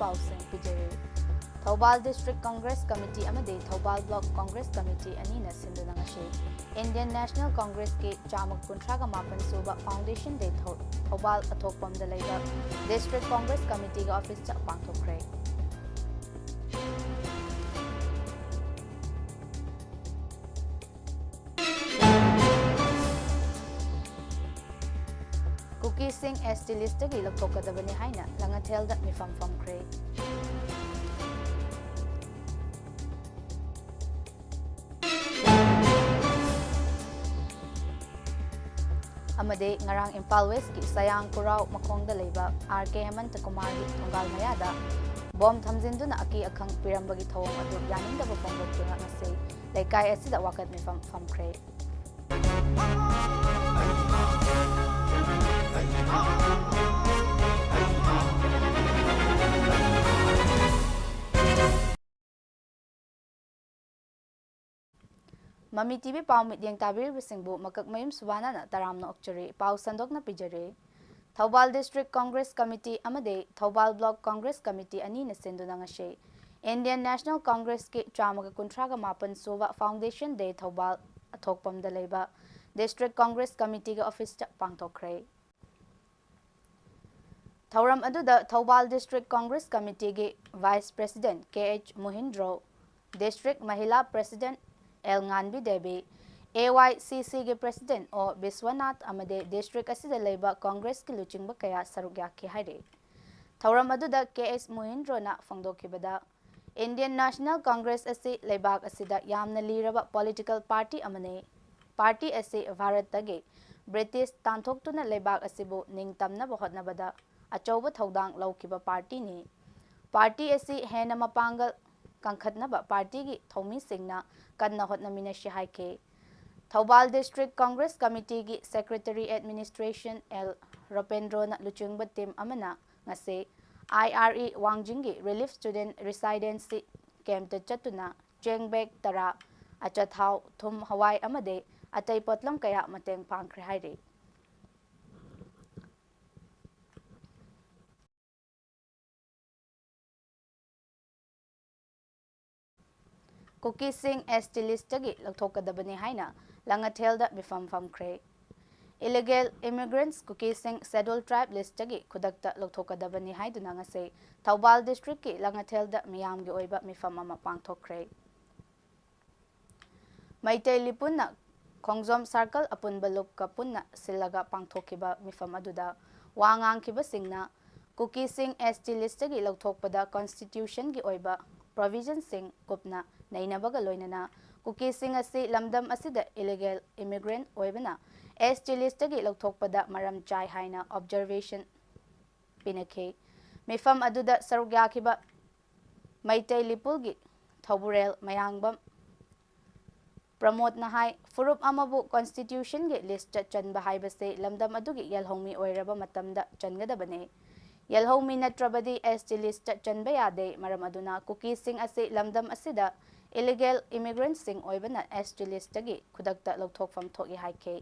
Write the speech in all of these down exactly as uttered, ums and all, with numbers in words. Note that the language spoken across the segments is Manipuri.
ꯄꯥꯎꯁꯤꯡ ꯄꯤꯖꯔꯤ꯫ ꯊꯧꯕꯥꯜ District Congress Committee ꯑꯃꯗꯤ ꯊꯧꯕꯥꯜ Block Congress Committee ꯑꯅꯤꯅ ꯁꯤꯟꯗꯨꯅ ꯉꯁꯤ Indian National Congressꯀꯤ ꯆꯥꯝꯃ ꯀꯨꯟꯊ꯭ꯔꯥꯒ ꯃꯥꯄꯟ ꯁꯨꯕ Foundation Day ꯊꯧ-, ꯊꯧꯕꯥꯜ ꯑꯊꯣꯛꯄꯝꯗ ꯂꯩꯕ District Congress Committeeꯒꯤ officeꯇ ꯄꯥꯡꯊꯣꯛꯈ꯭ꯔꯦ꯫ ꯀꯨꯀꯤꯁꯤꯡ S T listꯇꯒꯤ ꯂꯧꯊꯣꯛꯀꯗꯕꯅꯤ ꯍꯥꯏꯅ ꯂꯥꯡꯉꯊꯦꯜꯗ ꯃꯤꯐꯝ ꯐꯝꯈ꯭ꯔꯦ꯫ ꯑꯃꯗꯤ ꯉꯔꯥꯡ ꯏꯝꯐꯥꯜ Westꯀꯤ ꯁꯌꯥꯡ ꯈꯨꯔꯥꯎ ꯃꯈꯣꯡꯗ ꯂꯩꯕ R K ꯍꯦꯃꯟꯇ ꯀꯨꯃꯥꯔꯒꯤ ꯊꯣꯡꯒꯥꯜ ꯃꯌꯥꯗ ꯕꯣꯝ ꯊꯝꯖꯤꯟꯗꯨꯅ ꯑꯀꯤ ꯑꯈꯪ ꯄꯤꯔꯝꯕꯒꯤ ꯊꯧꯑꯣꯡ ꯑꯗꯨ ꯌꯥꯅꯤꯡꯗꯕ ꯐꯣꯡꯗꯣꯛꯇꯨꯅ ꯉꯁꯤ ꯂꯩꯀꯥꯏ ꯑꯁꯤꯗ ꯋꯥꯀꯠ ꯃꯤꯐꯝ ꯐꯝꯈ꯭ꯔꯦ꯫ ꯃꯃꯤ TV ꯄꯥꯎ ꯃꯤꯠꯌꯦꯡ ꯇꯥꯕꯤꯔꯤꯕꯁꯤꯡꯕꯨ ꯃꯀꯛꯃꯌꯨꯝ ꯁꯨꯕꯥꯅꯥꯅ ꯇꯔꯥꯝꯅ ꯑꯣꯛꯆꯔꯤ꯫ ꯄꯥꯎ ꯁꯟꯗꯣꯛꯅ ꯄꯤꯖꯔꯤ꯫ ꯊꯧꯕꯥꯜ District Congress Committee ꯑꯃꯗꯤ ꯊꯧꯕꯥꯜ Block Congress Committee ꯑꯅꯤꯅ ꯁꯤꯟꯗꯨꯅ ꯉꯁꯤ Indian National Congressꯀꯤ ꯆꯥꯝꯃꯒ ꯀꯨꯟꯊ꯭ꯔꯥꯒ ꯃꯥꯄꯟ ꯁꯨꯕ Foundation Day ꯊꯧꯕꯥꯜ ꯑꯊꯣꯛꯄꯝꯗ ꯂꯩꯕ District Congress Committeeꯒꯤ officeꯇ ꯄꯥꯡꯊꯣꯛꯈ꯭ꯔꯦ꯫ ꯊꯧꯔꯝ ꯑꯗꯨꯗ Thoubal District Congress Committeeꯒꯤ Vice President K H ꯃꯣꯍꯤꯟꯗ꯭ꯔꯣ, District ꯃꯍꯤꯂꯥ President L ꯉꯥꯟꯕꯤ Devi, A Y C Cꯒꯤ President O Vishwanath ꯑꯃꯗꯤ district ꯑꯁꯤꯗ ꯂꯩꯕ Congressꯀꯤ ꯂꯨꯆꯤꯡꯕ ꯀꯌꯥ ꯁꯔꯨꯛ ꯌꯥꯈꯤ ꯍꯥꯏꯔꯤ꯫ ꯊꯧꯔꯝ ꯑꯗꯨꯗ K H ꯃꯣꯍꯤꯟꯗ꯭ꯔꯣꯅ ꯐꯣꯡꯗꯣꯛꯈꯤꯕꯗ, Indian National Congress ꯑꯁꯤ ꯂꯩꯕꯥꯛ ꯑꯁꯤꯗ ꯌꯥꯝꯅ ꯂꯤꯔꯕ political party ꯑꯃꯅꯤ꯫ Party ꯑꯁꯤ ꯚꯥꯔꯠꯇꯒꯤ British ꯇꯥꯟꯊꯣꯛꯇꯨꯅ ꯂꯩꯕꯥꯛ ꯑꯁꯤꯕꯨ ꯅꯤꯡꯇꯝꯅꯕ ꯍꯣꯠꯅꯕꯗ ꯑꯆꯧꯕ ꯊꯧꯗꯥꯡ ꯂꯧꯈꯤꯕ partyꯅꯤ꯫ Party ꯑꯁꯤ ꯍꯦꯟꯅ ꯃꯄꯥꯡꯒꯜ ꯀꯟꯈꯠꯅꯕ partyꯒꯤ ꯊꯧꯃꯤꯁꯤꯡꯅ ꯀꯟꯅ ꯍꯣꯠꯅꯃꯤꯟꯅꯁꯤ ꯍꯥꯏꯈꯤ꯫ Thoubal District Congress Committeeꯒꯤ Secretary Administration L ꯔꯣꯄꯦꯟꯗ꯭ꯔꯣꯅ ꯂꯨꯆꯤꯡꯕ team ꯑꯃꯅ ꯉꯁꯤ I R E ꯋꯥꯡꯖꯤꯡꯒꯤ Relief Student Residency campꯇ ꯆꯠꯇꯨꯅ ꯆꯦꯡ bag ꯇꯔꯥ, ꯑꯆꯥꯊꯥꯎ, ꯊꯨꯝ, ꯍꯋꯥꯏ ꯑꯃꯗꯤ ꯑꯇꯩ ꯄꯣꯠꯂꯝ ꯀꯌꯥ ꯃꯇꯦꯡ ꯄꯥꯡꯈ꯭ꯔꯦ ꯍꯥꯏꯔꯤ꯫ ꯀꯨꯀꯤꯁꯤꯡ ꯑꯦꯁ ꯇꯤ ꯂꯤꯁꯇꯒꯤ ꯂꯧꯊꯣꯛꯀꯗꯕꯅꯤ ꯍꯥꯏꯅ ꯂꯥꯡꯉꯊꯦꯜꯗ ꯃꯤꯐꯝ ꯐꯝꯈ꯭ꯔꯦ꯫ Illegal immigrants ꯀꯨꯀꯤꯁꯤꯡ Scheduled Tribe ꯂꯤꯁꯇꯒꯤ ꯈꯨꯗꯛꯇ ꯂꯧꯊꯣꯛꯀꯗꯕꯅꯤ ꯍꯥꯏꯗꯨꯅ ꯉꯁꯤ ꯊꯧꯕꯥꯜ ꯗꯤꯁꯇ꯭ꯔꯤꯛꯀꯤ ꯂꯥꯡꯉꯊꯦꯜꯗ ꯃꯤꯌꯥꯝꯒꯤ ꯑꯣꯏꯕ ꯃꯤꯐꯝ ꯑꯃ ꯄꯥꯡꯊꯣꯛꯈ꯭ꯔꯦ꯫ ꯃꯩꯇꯩ ꯂꯤꯄꯨꯟꯅ ꯈꯣꯡꯖꯣꯝ ꯁꯥꯔꯀꯜ ꯑꯄꯨꯟꯕ ꯂꯨꯞꯀ ꯄꯨꯟꯅ ꯁꯤꯜꯂꯒ ꯄꯥꯡꯊꯣꯛꯈꯤꯕ ꯃꯤꯐꯝ ꯑꯗꯨꯗ ꯋꯥ ꯉꯥꯡꯈꯤꯕꯁꯤꯡꯅ ꯀꯨꯀꯤꯁꯤꯡ ꯑꯦꯁ ꯇꯤ ꯂꯤꯁꯇꯒꯤ ꯂꯧꯊꯣꯛꯄꯗ ꯀꯣꯟꯁꯇꯤꯇ꯭ꯌꯨꯁꯟꯒꯤ ꯑꯣꯏꯕ ꯄ꯭ꯔꯣꯚꯤꯖꯟꯁꯤꯡ ꯀꯨꯞꯅ ꯅꯩꯅꯕꯒ ꯂꯣꯏꯅꯅ ꯀꯨꯀꯤꯁꯤꯡ ꯑꯁꯤ ꯂꯝꯗꯝ ꯑꯁꯤꯗ ꯏꯂꯤꯒꯦꯜ ꯏꯃꯤꯒ꯭ꯔꯦꯟꯠ ꯑꯣꯏꯕꯅ ꯑꯦꯁ ꯇꯤ ꯂꯤꯁꯇꯒꯤ ꯂꯧꯊꯣꯛꯄꯗ ꯃꯔꯝ ꯆꯥꯏ ꯍꯥꯏꯅ ꯑꯣꯕꯖꯔꯕꯦꯁꯟ ꯄꯤꯅꯈꯤ꯫ ꯃꯤꯐꯝ ꯑꯗꯨꯗ ꯁꯔꯨꯛ ꯌꯥꯈꯤꯕ ꯃꯩꯇꯩ ꯂꯤꯄꯨꯜꯒꯤ ꯊꯧꯕꯨꯔꯦꯜ ꯃꯌꯥꯡꯕꯝ ꯄ꯭ꯔꯃꯣꯗꯅ ꯍꯥꯏ, ꯐꯨꯔꯨꯞ ꯑꯃꯕꯨ ꯀꯣꯟꯁꯇꯤꯇ꯭ꯌꯨꯁꯟꯒꯤ ꯂꯤꯁꯇ ꯆꯟꯕ ꯍꯥꯏꯕꯁꯤ ꯂꯝꯗꯝ ꯑꯗꯨꯒꯤ ꯌꯦꯜꯍꯧꯃꯤ ꯑꯣꯏꯔꯕ ꯃꯇꯝꯗ ꯆꯟꯒꯗꯕꯅꯤ꯫ ꯌꯦꯜꯍꯧꯃꯤ ꯅꯠꯇ꯭ꯔꯕꯗꯤ ꯑꯦꯁ ꯇꯤ ꯂꯤꯁꯇ ꯆꯟꯕ ꯌꯥꯗꯦ꯫ ꯃꯔꯝ ꯑꯗꯨꯅ ꯀꯨꯀꯤꯁꯤꯡ ꯑꯁꯤ ꯂꯝꯗꯝ ꯑꯁꯤꯗ ꯏꯂꯤꯒꯦꯜ ꯏꯃꯤꯒ꯭ꯔꯦꯟꯠꯁꯤꯡ ꯑꯣꯏꯕꯅ ꯑꯦꯁ ꯇꯤ ꯂꯤꯁꯇꯒꯤ ꯈꯨꯗꯛꯇ ꯂꯧꯊꯣꯛꯐꯝ ꯊꯣꯛꯏ ꯍꯥꯏꯈꯤ꯫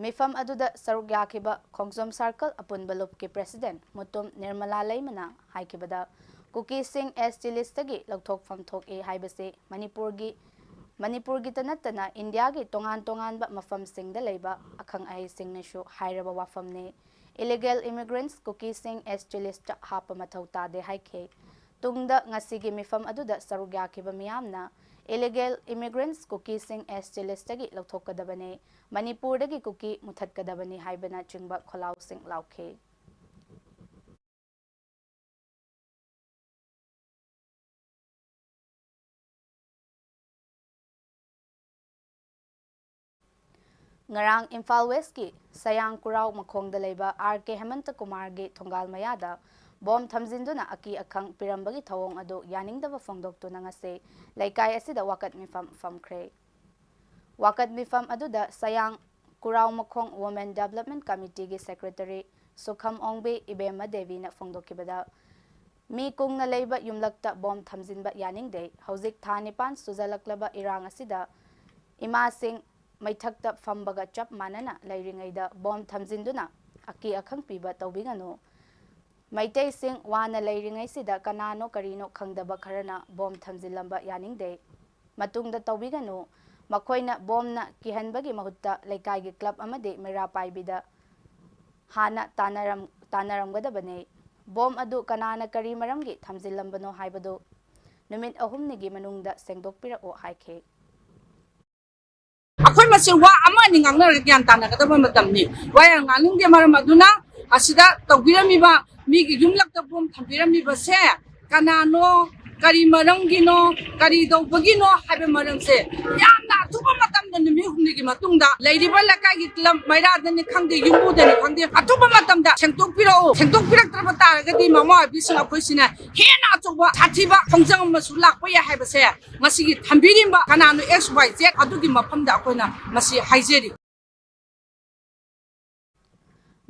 ꯃꯤꯐꯝ ꯑꯗꯨꯗ ꯁꯔꯨꯛ ꯌꯥꯈꯤꯕ ꯈꯣꯡꯖꯣꯝ ꯁꯥꯔꯀꯜ ꯑꯄꯨꯟꯕ ꯂꯨꯞꯀꯤ ꯄ꯭ꯔꯦꯁꯤꯗꯦꯟꯠ ꯃꯨꯇꯨꯝ ꯅꯤꯔꯃꯂꯥ ꯂꯩꯃꯅ ꯍꯥꯏꯈꯤꯕꯗ, ꯀꯨꯀꯤꯁꯤꯡ ꯑꯦꯁ ꯇꯤ ꯂꯤꯁꯇꯒꯤ ꯂꯧꯊꯣꯛꯐꯝ ꯊꯣꯛꯏ ꯍꯥꯏꯕꯁꯤ ꯃꯅꯤꯄꯨꯔꯒꯤ, ꯃꯅꯤꯄꯨꯔꯒꯤꯇ ꯅꯠꯇꯅ ꯏꯟꯗꯤꯌꯥꯒꯤ ꯇꯣꯉꯥꯟ ꯇꯣꯉꯥꯟꯕ ꯃꯐꯝꯁꯤꯡꯗ ꯂꯩꯕ ꯑꯈꯪ ꯑꯍꯩꯁꯤꯡꯅꯁꯨ ꯍꯥꯏꯔꯕ ꯋꯥꯐꯝꯅꯤ꯫ ꯏꯂꯤꯒꯦꯜ ꯏꯃꯤꯒ꯭ꯔꯦꯟꯠꯁ ꯀꯨꯀꯤꯁꯤꯡ ꯑꯦꯁ ꯇꯤ ꯂꯤꯁꯇ ꯍꯥꯞꯄ ꯃꯊꯧ ꯇꯥꯗꯦ ꯍꯥꯏꯈꯤ꯫ ꯇꯨꯡꯗ ꯉꯁꯤꯒꯤ ꯃꯤꯐꯝ ꯑꯗꯨꯗ ꯁꯔꯨꯛ ꯌꯥꯈꯤꯕ ꯃꯤꯌꯥꯝꯅ ꯏꯂꯤꯒꯦꯜ ꯏꯃꯤꯒ꯭ꯔꯦꯟꯠꯁ ꯀꯨꯀꯤꯁꯤꯡ ꯑꯦꯁ ꯇꯤ ꯂꯤꯁꯇꯒꯤ ꯂꯧꯊꯣꯛꯀꯗꯕꯅꯤ, ꯃꯅꯤꯄꯨꯔꯗꯒꯤ ꯀꯨꯀꯤ ꯃꯨꯊꯠꯀꯗꯕꯅꯤ ꯍꯥꯏꯕꯅꯆꯤꯡꯕ ꯈꯣꯜꯂꯥꯎꯁꯤꯡ ꯂꯥꯎꯈꯤ꯫ ꯉꯔꯥꯡ ꯏꯝꯐꯥꯜ ꯋꯦꯁꯀꯤ ꯁꯌꯥꯡ ꯀꯨꯔꯥꯎ ꯃꯈꯣꯡꯗ ꯂꯩꯕ ꯑꯥꯔ ꯀꯦ ꯍꯦꯃꯟꯇ ꯀꯨꯃꯥꯔꯒꯤ ꯊꯣꯡꯒꯥꯜ ꯃꯌꯥꯗ ꯕꯣꯝ ꯊꯝꯖꯤꯟꯗꯨꯅ ꯑꯀꯤ ꯑꯈꯪ ꯄꯤꯔꯝꯕꯒꯤ ꯊꯧꯑꯣꯡ ꯑꯗꯨ ꯌꯥꯅꯤꯡꯗꯕ ꯐꯣꯡꯗꯣꯛꯇꯨꯅ ꯉꯁꯤ ꯂꯩꯀꯥꯏ ꯑꯁꯤꯗ ꯋꯥꯀꯠ ꯃꯤꯐꯝ ꯐꯝꯈ꯭ꯔꯦ꯫ ꯋꯥꯀꯠ ꯃꯤꯐꯝ ꯑꯗꯨꯗ ꯁꯌꯥꯡ ꯀꯨꯔꯥꯎꯃꯈꯣꯡ Women Development Committeeꯒꯤ Secretary ꯁꯨꯈꯝ ꯑꯣꯡꯕꯤ ꯏꯕꯦꯝꯃ ꯗꯦꯕꯤꯅ ꯐꯣꯡꯗꯣꯛꯈꯤꯕꯗ, ꯃꯤ ꯀꯨꯡꯅ ꯂꯩꯕ ꯌꯨꯝꯂꯛꯇ ꯕꯣꯝ ꯊꯝꯖꯤꯟꯕ ꯌꯥꯅꯤꯡꯗꯦ꯫ ꯍꯧꯖꯤꯛ ꯊꯥ ꯅꯤꯄꯥꯟ ꯁꯨꯖꯜꯂꯛꯂꯕ ꯏꯔꯥꯡ ꯑꯁꯤꯗ ꯏꯃꯥꯁꯤꯡ ꯃꯩꯊꯛꯇ ꯐꯝꯕꯒ ꯆꯞ ꯃꯥꯟꯅꯅ ꯂꯩꯔꯤꯉꯩꯗ ꯕꯣꯝ ꯊꯝꯖꯤꯟꯗꯨꯅ ꯑꯀꯤ ꯑꯈꯪ ꯄꯤꯕ ꯇꯧꯕꯤꯒꯅꯨ꯫ ꯃꯩꯇꯩꯁꯤꯡ ꯋꯥꯅ ꯂꯩꯔꯤꯉꯩꯁꯤꯗ ꯀꯅꯥꯅꯣ ꯀꯔꯤꯅꯣ ꯈꯪꯗꯕ ꯈꯔꯅ ꯕꯣꯝ ꯊꯝꯖꯤꯜꯂꯝꯕ ꯌꯥꯅꯤꯡꯗꯦ꯫ ꯃꯇꯨꯡꯗ ꯇꯧꯕꯤꯒꯅꯨ꯫ ꯃꯈꯣꯏꯅ ꯕꯣꯝꯅ ꯀꯤꯍꯟꯕꯒꯤ ꯃꯍꯨꯠꯇ ꯂꯩꯀꯥꯏꯒꯤ ꯀ꯭ꯂꯕ ꯑꯃꯗꯤ ꯃꯩꯔꯥ ꯄꯥꯏꯕꯤꯗ ꯍꯥꯟꯅ ꯇꯥꯟꯅꯔꯝ-, ꯇꯥꯟꯅꯔꯝꯒꯗꯕꯅꯤ꯫ ꯕꯣꯝ ꯑꯗꯨ ꯀꯅꯥꯅ ꯀꯔꯤ ꯃꯔꯝꯒꯤ ꯊꯝꯖꯤꯜꯂꯝꯕꯅꯣ ꯍꯥꯏꯕꯗꯨ ꯅꯨꯃꯤꯠ ꯑꯍꯨꯝꯅꯤꯒꯤ ꯃꯅꯨꯡꯗ ꯁꯦꯡꯗꯣꯛꯄꯤꯔꯛꯎ ꯍꯥꯏꯈꯤ꯫ ꯑꯩꯈꯣꯏ ꯃꯁꯦ ꯋꯥ ꯑꯃ ꯑꯅꯤ ꯉꯥꯡꯅꯔꯒ ꯒ꯭ꯌꯥꯟ ꯇꯥꯅꯒꯗꯕ ꯃꯇꯝꯅꯤ꯫ ꯋꯥ ꯌꯥꯝ ꯉꯥꯡꯅꯤꯡꯗꯦ꯫ ꯃꯔꯝ ꯑꯗꯨꯅ ꯑꯁꯤꯗ ꯇꯧꯕꯤꯔꯝꯃꯤꯕ, ꯃꯤꯒꯤ ꯌꯨꯝꯂꯛꯇ ꯕꯣꯝ ꯊꯝꯕꯤꯔꯝꯃꯤꯕꯁꯦ ꯀꯅꯥꯅꯣ, ꯀꯔꯤ ꯃꯔꯝꯒꯤꯅꯣ, ꯀꯔꯤ ꯇꯧꯕꯒꯤꯅꯣ ꯍꯥꯏꯕ ꯃꯔꯝꯁꯦ ꯌꯥꯝꯅ ꯑꯊꯨꯕ ꯃꯇꯝꯗ, ꯅꯨꯃꯤꯠ ꯍꯨꯝꯅꯤꯒꯤ ꯃꯇꯨꯡꯗ ꯂꯩꯔꯤꯕ ꯂꯩꯀꯥꯏꯒꯤ ꯀ꯭ꯂꯕ, ꯃꯩꯔꯥꯗꯅꯤ ꯈꯪꯗꯦ, ꯌꯨꯝꯕꯨꯗꯅꯤ ꯈꯪꯗꯦ, ꯑꯊꯨꯕ ꯃꯇꯝꯗ ꯁꯦꯡꯗꯣꯛꯄꯤꯔꯛꯎ꯫ ꯁꯦꯡꯗꯣꯛꯄꯤꯔꯛꯇ꯭ꯔꯕ ꯇꯥꯔꯒꯗꯤ ꯃꯃꯥ ꯑꯣꯏꯕꯤꯁꯤꯡ ꯑꯩꯈꯣꯏꯁꯤꯅ ꯍꯦꯟꯅ ꯑꯆꯧꯕ ꯁꯥꯊꯤꯕ ꯈꯣꯡꯖꯪ ꯑꯃꯁꯨ ꯂꯥꯛꯄ ꯌꯥꯏ ꯍꯥꯏꯕꯁꯦ ꯃꯁꯤꯒꯤ ꯊꯝꯕꯤꯔꯤꯕ ꯀꯅꯥꯅꯣ, ꯑꯦꯛꯁ ꯋꯥꯏ ꯖꯦꯠ, ꯑꯗꯨꯒꯤ ꯃꯐꯝꯗ ꯑꯩꯈꯣꯏꯅ ꯃꯁꯤ ꯍꯥꯏꯖꯔꯤ꯫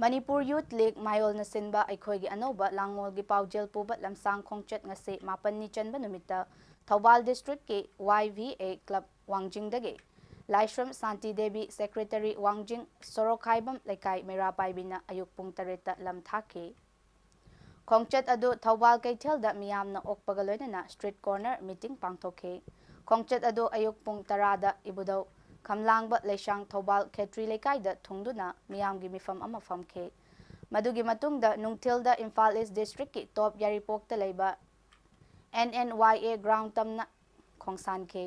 ꯃꯅꯤꯄꯨꯔ ꯌꯨꯊ ꯂꯤꯒ ꯃꯥꯌꯣꯜꯅ ꯁꯤꯟꯕ ꯑꯩꯈꯣꯏꯒꯤ ꯑꯅꯧꯕ ꯂꯥꯡꯉꯣꯜꯒꯤ ꯄꯥꯎꯖꯦꯜ ꯄꯨꯕ ꯂꯝꯁꯥꯡ ꯈꯣꯡꯆꯠ ꯉꯁꯤ ꯃꯥꯄꯟꯅꯤ ꯆꯟꯕ ꯅꯨꯃꯤꯠꯇ ꯊꯧꯕꯥꯜ ꯗꯤꯁꯇ꯭ꯔꯤꯛꯀꯤ ꯋꯥꯏ ꯚꯤ ꯑꯦ ꯀ꯭ꯂꯕ ꯋꯥꯡꯖꯤꯡꯗꯒꯤ ꯂꯥꯏꯁ꯭ꯔꯝ ꯁꯥꯟꯇꯤ ꯗꯦꯕꯤ, ꯁꯦꯀ꯭ꯔꯦꯇꯔꯤ ꯋꯥꯡꯖꯤꯡ, ꯁꯣꯔꯣꯛꯈꯥꯏꯕꯝ ꯂꯩꯀꯥꯏ ꯃꯩꯔꯥ ꯄꯥꯏꯕꯤꯅ ꯑꯌꯨꯛ ꯄꯨꯡ ꯇꯔꯦꯠꯇ ꯂꯝ ꯊꯥꯈꯤ꯫ ꯈꯣꯡꯆꯠ ꯑꯗꯨ ꯊꯧꯕꯥꯜ ꯀꯩꯊꯦꯜꯗ ꯃꯤꯌꯥꯝꯅ ꯑꯣꯛꯄꯒ ꯂꯣꯏꯅꯅ ꯁ꯭ꯇ꯭ꯔꯤꯠ ꯀꯣꯔꯅꯔ ꯃꯤꯇꯤꯡ ꯄꯥꯡꯊꯣꯛꯈꯤ꯫ ꯈꯣꯡꯆꯠ ꯑꯗꯨ ꯑꯌꯨꯛ ꯄꯨꯡ ꯇꯔꯥꯗ ꯏꯕꯨꯙꯧ ꯈꯝꯂꯥꯡꯕ ꯂꯩꯁꯥꯡ ꯊꯧꯕꯥꯜ ꯈꯦꯇ꯭ꯔꯤ ꯂꯩꯀꯥꯏꯗ ꯊꯨꯡꯗꯨꯅ ꯃꯤꯌꯥꯝꯒꯤ ꯃꯤꯐꯝ ꯑꯃ ꯐꯝꯈꯤ꯫ ꯃꯗꯨꯒꯤ ꯃꯇꯨꯡꯗ ꯅꯨꯡꯊꯤꯜꯗ ꯏꯝꯐꯥꯜ ꯏꯁ ꯗꯤꯁꯇ꯭ꯔꯤꯛꯀꯤ ꯇꯣꯞ ꯌꯥꯏꯔꯤꯄꯣꯛꯇ ꯂꯩꯕ N N Y A ground ꯇꯝꯅ ꯈꯣꯡꯁꯥꯟꯈꯤ꯫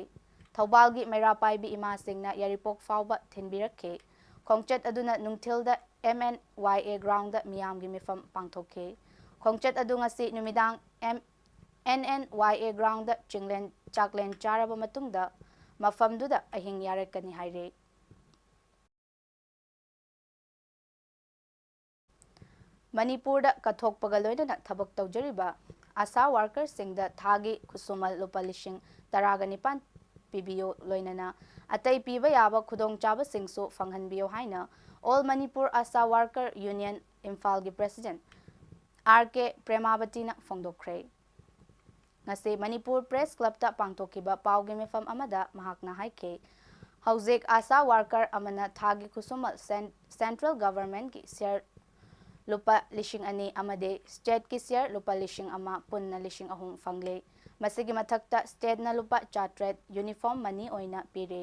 ꯊꯧꯕꯥꯜꯒꯤ ꯃꯩꯔꯥ ꯄꯥꯏꯕꯤ ꯏꯃꯥꯁꯤꯡꯅ ꯌꯥꯏꯔꯤꯄꯣꯛ ꯐꯥꯎꯕ ꯊꯤꯟꯕꯤꯔꯛꯈꯤ꯫ ꯈꯣꯡꯆꯠ ꯑꯗꯨꯅ ꯅꯨꯡꯊꯤꯜꯗ M N Y A ground ꯃꯤꯌꯥꯝꯒꯤ ꯃꯤꯐꯝ ꯄꯥꯡꯊꯣꯛꯈꯤ꯫ ꯈꯣꯡꯆꯠ ꯑꯗꯨ ꯉꯁꯤ ꯅꯨꯃꯤꯗꯥꯡ M N N Y A ground ꯆꯤꯡꯂꯦꯟ ꯆꯥꯛꯂꯦꯟ ꯆꯥꯔꯕ ꯃꯇꯨꯡꯗ ꯃꯐꯝꯗꯨꯗ ꯑꯍꯤꯡ ꯌꯥꯔꯛꯀꯅꯤ ꯍꯥꯏꯔꯤ꯫ ꯃꯅꯤꯄꯨꯔꯗ ꯀꯠꯊꯣꯛꯄꯒ ꯂꯣꯏꯅꯅ ꯊꯕꯛ ꯇꯧꯖꯔꯤꯕ ꯑꯥꯁꯥ ꯋꯥꯔꯀꯔꯁꯤꯡꯗ ꯊꯥꯒꯤ ꯈꯨꯠꯁꯨꯃꯜ ꯂꯨꯄꯥ ꯂꯤꯁꯤꯡ ꯇꯔꯥꯒ ꯅꯤꯄꯥꯟ ꯄꯤꯕꯤꯌꯨ, ꯂꯣꯏꯅꯅ ꯑꯇꯩ ꯄꯤꯕ ꯌꯥꯕ ꯈꯨꯗꯣꯡꯆꯥꯕꯁꯤꯡꯁꯨ ꯐꯪꯍꯟꯕꯤꯌꯨ ꯍꯥꯏꯅ ꯑꯣꯜ ꯃꯅꯤꯄꯨꯔ ꯑꯥꯁꯥ ꯋꯥꯔꯀꯔ ꯌꯨꯅꯤꯌꯟ ꯏꯝꯐꯥꯜꯒꯤ ꯄ꯭ꯔꯦꯁꯤꯗꯦꯟꯠ ꯑꯥꯔ ꯀꯦ ꯄ꯭ꯔꯦꯃꯥꯕꯇꯤꯅ ꯐꯣꯡꯗꯣꯛꯈ꯭ꯔꯦ꯫ ꯉꯁꯤ ꯃꯅꯤꯄꯨꯔ ꯄ꯭ꯔꯦꯁ ꯀ꯭ꯂꯕꯇ ꯄꯥꯡꯊꯣꯛꯈꯤꯕ ꯄꯥꯎꯒꯤ ꯃꯤꯐꯝ ꯑꯃꯗ ꯃꯍꯥꯛꯅ ꯍꯥꯏꯈꯤ, ꯍꯧꯖꯤꯛ ꯑꯥꯁꯥ ꯋꯥꯔꯀꯔ ꯑꯃꯅ ꯊꯥꯒꯤ ꯈꯨꯠꯁꯨꯃꯜ ꯁꯦꯟ-, ꯁꯦꯟꯇ꯭ꯔꯦꯜ ꯒꯚꯔꯟꯃꯦꯟꯠꯀꯤ ꯁꯤꯌꯥꯔ ꯂꯨꯄꯥ ꯂꯤꯁꯤꯡ ꯑꯅꯤ ꯑꯃꯗꯤ ꯁ꯭ꯇꯦꯠꯀꯤ ꯁꯤꯌꯥꯔ ꯂꯨꯄꯥ ꯂꯤꯁꯤꯡ ꯑꯃ, ꯄꯨꯟꯅ ꯂꯤꯁꯤꯡ ꯑꯍꯨꯝ ꯐꯪꯂꯤ꯫ ꯃꯁꯤꯒꯤ ꯃꯊꯛꯇ ꯁ꯭ꯇꯦꯠꯅ ꯂꯨꯄꯥ ꯆꯥꯇ꯭ꯔꯦꯠ ꯌꯨꯅꯤꯐꯣꯔꯝ ꯃꯅꯤ ꯑꯣꯏꯅ ꯄꯤꯔꯤ꯫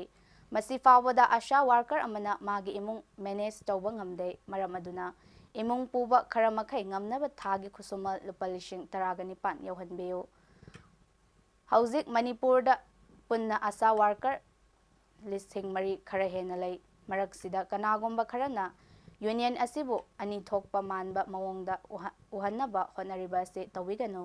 ꯃꯁꯤ ꯐꯥꯎꯕꯗ ꯑꯥꯁꯥ ꯋꯥꯔꯀꯔ ꯑꯃꯅ ꯃꯥꯒꯤ ꯏꯃꯨꯡ ꯃꯦꯅꯦꯖ ꯇꯧꯕ ꯉꯝꯗꯦ꯫ ꯃꯔꯝ ꯑꯗꯨꯅ ꯏꯃꯨꯡ ꯄꯨꯕ ꯈꯔ ꯃꯈꯩ ꯉꯝꯅꯕ ꯊꯥꯒꯤ ꯈꯨꯠꯁꯨꯃꯜ ꯂꯨꯄꯥ ꯂꯤꯁꯤꯡ ꯇꯔꯥꯒ ꯅꯤꯄꯥꯟ ꯌꯧꯍꯟꯕꯤꯌꯨ꯫ ꯍꯧꯖꯤꯛ ꯃꯅꯤꯄꯨꯔꯗ ꯄꯨꯟꯅ ꯑꯥꯁꯥ ꯋꯥꯔꯀꯔ ꯂꯤꯁꯤꯡ ꯃꯔꯤ ꯈꯔ ꯍꯦꯟꯅ ꯂꯩ꯫ ꯃꯔꯛꯁꯤꯗ ꯀꯅꯥꯒꯨꯝꯕ ꯈꯔꯅ ꯌꯨꯅꯤꯌꯟ ꯑꯁꯤꯕꯨ ꯑꯅꯤ ꯊꯣꯛꯄ ꯃꯥꯟꯕ ꯃꯑꯣꯡꯗ ꯎꯍ-, ꯎꯍꯟꯅꯕ ꯍꯣꯠꯅꯔꯤꯕ ꯑꯁꯤ ꯇꯧꯕꯤꯒꯅꯨ꯫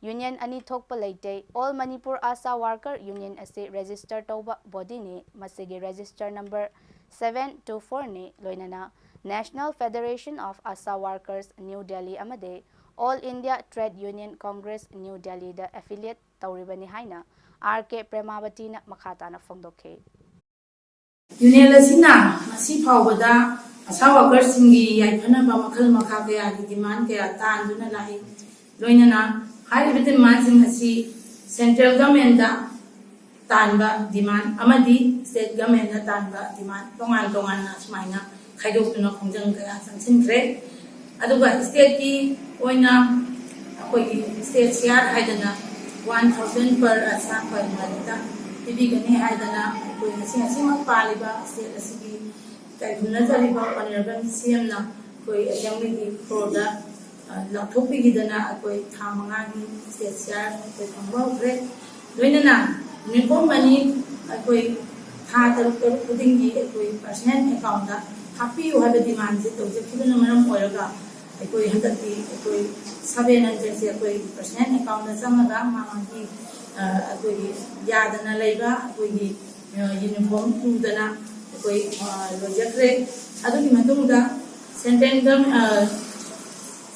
ꯌꯨꯅꯤꯌꯟ ꯑꯅꯤ ꯊꯣꯛꯄ ꯂꯩꯇꯦ꯫ All Manipur ASHA Worker Union ꯑꯁꯤ ꯔꯦꯖꯤꯁꯇꯔ ꯇꯧꯕ ꯕꯣꯗꯤꯅꯤ꯫ ꯃꯁꯤꯒꯤ register number seven two four ꯅꯤ, ꯂꯣꯏꯅꯅ National Federation of ASHA Workers, New Delhi ꯑꯃꯗꯤ All India Trade Union Congress, New Delhiꯗ affiliate ꯇꯧꯔꯤꯕꯅꯤ ꯍꯥꯏꯅ ꯑꯥꯔ ꯀꯦ ꯄ꯭ꯔꯦꯃꯥꯕꯇꯤꯅ ꯃꯈꯥ ꯇꯥꯅ ꯐꯣꯡꯗꯣꯛꯈꯤ꯫ ꯌꯨꯅꯤꯌꯟ ꯑꯁꯤꯅ ꯉꯁꯤ ꯐꯥꯎꯕꯗ ꯑꯁꯥ ꯋꯥꯀꯔꯁꯤꯡꯒꯤ ꯌꯥꯏꯐꯅꯕ ꯃꯈꯜ ꯃꯈꯥ ꯀꯌꯥꯒꯤ ꯗꯤꯃꯥꯟ ꯀꯌꯥ ꯇꯥꯟꯗꯨꯅ ꯂꯥꯛꯏ꯫ ꯂꯣꯏꯅꯅ ꯍꯥꯏꯔꯤꯕ ꯗꯤꯃꯥꯟꯁꯤꯡ ꯑꯁꯤ ꯁꯦꯟꯇ꯭ꯔꯦꯜ ꯒꯚꯔꯟꯃꯦꯟꯗ ꯇꯥꯟꯕ ꯗꯤꯃꯥꯟ ꯑꯃꯗꯤ ꯁ꯭ꯇꯦꯠ ꯒꯚꯔꯟꯃꯦꯟꯗ ꯇꯥꯟꯕ ꯗꯤꯃꯥꯟ ꯇꯣꯉꯥꯟ ꯇꯣꯉꯥꯟꯅ ꯁꯨꯃꯥꯏꯅ ꯈꯥꯏꯗꯣꯛꯇꯨꯅ ꯈꯣꯡꯖꯪ ꯀꯌꯥ ꯆꯪꯁꯤꯟꯈ꯭ꯔꯦ꯫ ꯑꯗꯨꯒ ꯁ꯭ꯇꯦꯠꯀꯤ ꯑꯣꯏꯅ ꯑꯩꯈꯣꯏꯒꯤ ꯁ꯭ꯇꯦꯠ ꯁꯤꯌꯥꯔ ꯍꯥꯏꯗꯅ one thousand per ASHA per monthꯇ ꯄꯤꯕꯤꯒꯅꯤ ꯍꯥꯏꯗꯅ ꯑꯩꯈꯣꯏ ꯉꯁꯤ ꯉꯁꯤꯃꯛ ꯄꯥꯜꯂꯤꯕ ꯁ꯭ꯇꯦꯠ ꯑꯁꯤꯒꯤ ꯏꯀꯥꯏ ꯈꯨꯝꯅꯖꯔꯤꯕ ꯑꯣꯅꯔꯦꯕꯜ ꯁꯤ ꯑꯦꯝꯅ ꯑꯩꯈꯣꯏ ꯑꯦꯁꯦꯝꯕ꯭ꯂꯤꯒꯤ ꯐ꯭ꯂꯣꯔꯗ, ꯑ, ꯂꯥꯎꯊꯣꯛꯄꯤꯈꯤꯗꯅ ꯑꯩꯈꯣꯏ ꯊꯥ ꯃꯉꯥꯒꯤ ꯁ꯭ꯇꯦꯠ ꯁꯤꯌꯥꯔ ꯑꯩꯈꯣꯏ ꯐꯪꯕ ꯍꯧꯈ꯭ꯔꯦ꯫ ꯂꯣꯏꯅꯅ ꯌꯨꯅꯤꯐꯣꯔꯝ ꯃꯅꯤ ꯑꯩꯈꯣꯏ ꯊꯥ ꯇꯔꯨꯛ ꯇꯔꯨꯛ ꯈꯨꯗꯤꯡꯒꯤ ꯑꯩꯈꯣꯏ ꯄꯔꯁꯅꯦꯜ ꯑꯦꯀꯥꯎꯟꯗ ꯍꯥꯞꯄꯤꯌꯨ ꯍꯥꯏꯕ ꯗꯤꯃꯥꯟꯁꯦ ꯇꯧꯖꯈꯤꯕꯅ ꯃꯔꯝ ꯑꯣꯏꯔꯒ ꯑꯩꯈꯣꯏ ꯍꯟꯗꯛꯇꯤ ꯑꯩꯈꯣꯏ ꯁꯕꯦꯟ ꯍꯟꯗ꯭ꯔꯦꯠꯁꯦ ꯑꯩꯈꯣꯏ ꯄꯔꯁꯅꯦꯜ ꯑꯦꯀꯥꯎꯟꯗ ꯆꯪꯉꯒ ꯃꯥ ꯃꯥꯒꯤ, ꯑ, ꯑꯩꯈꯣꯏꯒꯤ ꯌꯥꯗꯅ ꯂꯩꯕ ꯑꯩꯈꯣꯏꯒꯤ, ꯑ, ꯌꯨꯅꯤꯐꯣꯔꯝ ꯇꯨꯗꯅ ꯑꯩꯈꯣꯏ, ꯑ, ꯂꯣꯏꯖꯈ꯭ꯔꯦ꯫ ꯑꯗꯨꯒꯤ ꯃꯇꯨꯡꯗ ꯁꯦꯟꯇ꯭ꯔꯦꯜ ꯒꯚꯔꯟ-, ꯑ,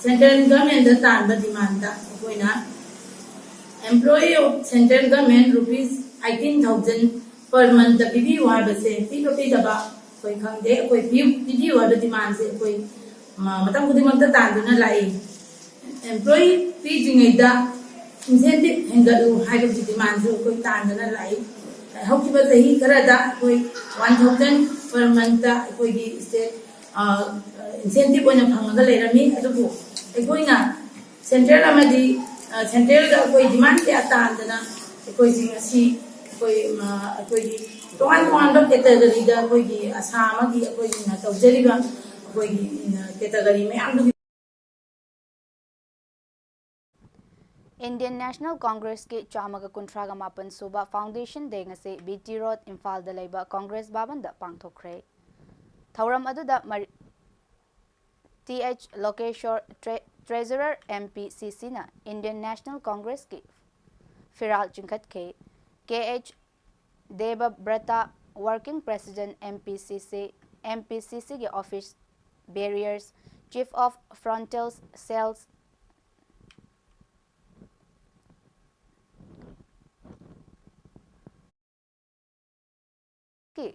ꯁꯦꯟꯇ꯭ꯔꯦꯜ ꯒꯚꯔꯟꯃꯦꯟꯗ ꯇꯥꯟꯕ ꯗꯤꯃꯥꯟꯗ ꯑꯩꯈꯣꯏꯅ employee of central government rupees eighteen thousand per monthꯇ ꯄꯤꯕꯤꯌꯨ ꯍꯥꯏꯕꯁꯦ ꯄꯤꯕ ꯄꯤꯗꯕ ꯑꯩꯈꯣꯏ ꯈꯪꯗꯦ꯫ ꯑꯩꯈꯣꯏ ꯄꯤ-, ꯄꯤꯕꯤꯌꯨ ꯍꯥꯏꯕ ꯗꯤꯃꯥꯟꯁꯦ ꯑꯩꯈꯣꯏ, ꯃ-, ꯃꯇꯝ ꯈꯨꯗꯤꯡꯃꯛꯇ ꯇꯥꯟꯗꯨꯅ ꯂꯥꯛꯏ꯫ ꯑꯦꯝꯄ꯭ꯂꯣꯌꯤ ꯄꯤꯗ꯭ꯔꯤꯉꯩꯗ ꯏꯟꯁꯦꯟꯇꯤꯞ ꯍꯦꯟꯒꯠꯂꯨ ꯍꯥꯏꯕꯒꯤ ꯗꯤꯃꯥꯟꯁꯨ ꯑꯩꯈꯣꯏ ꯇꯥꯟꯗꯅ ꯂꯥꯛꯏ꯫ ꯍꯧꯈꯤꯕ ꯆꯍꯤ ꯈꯔꯗ ꯑꯩꯈꯣꯏ ꯋꯥꯟ ꯊꯥꯎꯖꯟ ꯄꯔ ꯃꯟꯇ ꯑꯩꯈꯣꯏꯒꯤ ꯁ꯭ꯇꯦꯠ ꯏꯟꯁꯦꯟꯇꯤꯞ ꯑꯣꯏꯅ ꯐꯪꯉꯒ ꯂꯩꯔꯝꯃꯤ꯫ ꯑꯗꯨꯕꯨ ꯑꯩꯈꯣꯏꯅ ꯁꯦꯟꯇ꯭ꯔꯦꯜ ꯑꯃꯗꯤ ꯁꯦꯟꯇ꯭ꯔꯦꯜꯗ ꯑꯩꯈꯣꯏ ꯗꯤꯃꯥꯟ ꯀꯌꯥ ꯇꯥꯟꯗꯅ ꯑꯩꯈꯣꯏꯁꯤꯡ ꯑꯁꯤ ꯑꯩꯈꯣꯏ ꯑꯩꯈꯣꯏꯒꯤ ꯇꯣꯉꯥꯟ ꯇꯣꯉꯥꯟꯕ ꯀꯦꯇꯒꯔꯤꯗ ꯑꯩꯈꯣꯏꯒꯤ ꯑꯁꯥ ꯑꯃꯒꯤ ꯑꯩꯈꯣꯏꯅ ꯇꯧꯖꯔꯤꯕ ꯑꯩꯈꯣꯏꯒꯤ ꯀꯦꯇꯒꯔꯤ ꯃꯌꯥꯝꯗꯨꯒꯤ Indian National Congressꯀꯤ ꯆꯥꯝꯃꯒ ꯀꯨꯟꯊ꯭ꯔꯥꯒ ꯃꯥꯄꯟ ꯁꯨꯕ Foundation Day ꯉꯁꯤ B T Road, ꯏꯝꯐꯥꯜꯗ ꯂꯩꯕ ꯀꯣꯡꯒ꯭ꯔꯦꯁ ꯚꯕꯟꯗ ꯄꯥꯡꯊꯣꯛꯈ꯭ꯔꯦ꯫ ꯊꯧꯔꯝ ꯑꯗꯨꯗ ꯃꯔꯤ-, Th Lokeshwar, Tre-, Treasurer, M P C Cꯅ Indian National Congressꯀꯤ ꯐꯤꯔꯥꯜ ꯆꯤꯡꯈꯠꯈꯤ꯫ Kh Debabrata, Working President, M P C C, M P C Cꯒꯤ office bearers, Chief of Frontal Cells, ꯀꯤ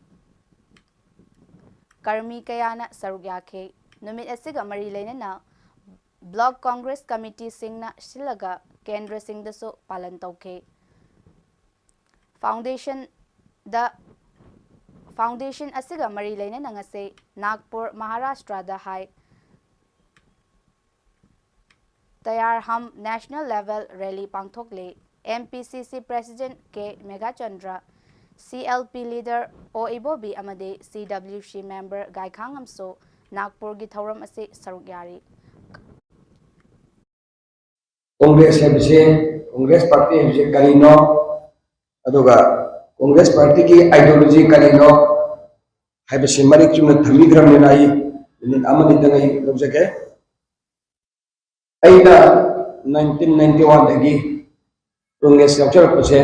ꯀꯔꯃꯤ ꯀꯌꯥꯅ ꯁꯔꯨꯛ ꯌꯥꯈꯤ꯫ ꯅꯨꯃꯤꯠ ꯑꯁꯤꯒ ꯃꯔꯤ ꯂꯩꯅꯅ Block Congress Committeeꯁꯤꯡꯅ ꯁꯤꯜꯂꯒ ꯀꯦꯟꯗ꯭ꯔꯁꯤꯡꯗꯁꯨ ꯄꯥꯂꯟ ꯇꯧꯈꯤ꯫ Foundationꯗ, Foundation ꯑꯁꯤꯒ ꯃꯔꯤ ꯂꯩꯅꯅ ꯉꯁꯤ ꯅꯥꯒꯄꯨꯔ, ꯃꯍꯥꯔꯥꯁꯇ꯭ꯔꯗ ꯍꯥꯏ ꯇꯌꯥꯔ ꯍꯝ National Level Rally ꯄꯥꯡꯊꯣꯛꯂꯤ꯫ M P C C President K Meghachandra, C L P leader O Ibobi ꯑꯃꯗꯤ C W C member ꯒꯥꯏꯈꯥꯡꯉꯝꯁꯨ ꯅꯥꯒꯄꯨꯔꯒꯤ ꯊꯧꯔꯝ ꯑꯁꯤ ꯁꯔꯨꯛ ꯌꯥꯔꯤ꯫ ꯀꯣꯡꯒ꯭ꯔꯦꯁ ꯍꯥꯏꯕꯁꯦ, ꯀꯣꯡꯒ꯭ꯔꯦꯁ ꯄꯥꯔꯇꯤ ꯍꯥꯏꯕꯁꯦ ꯀꯔꯤꯅꯣ, ꯑꯗꯨꯒ ꯀꯣꯡꯒ꯭ꯔꯦꯁ ꯄꯥꯔꯇꯤꯒꯤ ideology ꯀꯔꯤꯅꯣ ꯍꯥꯏꯕꯁꯤ ꯃꯔꯤꯛ ꯆꯨꯝꯅ ꯊꯝꯕꯤꯗ꯭ꯔꯕꯅꯤꯅ ꯑꯩ ꯃꯤꯅꯤꯠ ꯑꯃꯅꯤꯗꯪ ꯑꯩ ꯂꯧꯖꯒꯦ꯫ ꯑꯩꯅ nineteen ninety oneꯗꯒꯤ ꯀꯣꯡꯒ꯭ꯔꯦꯁ ꯌꯥꯎꯖꯔꯛꯄꯁꯦ,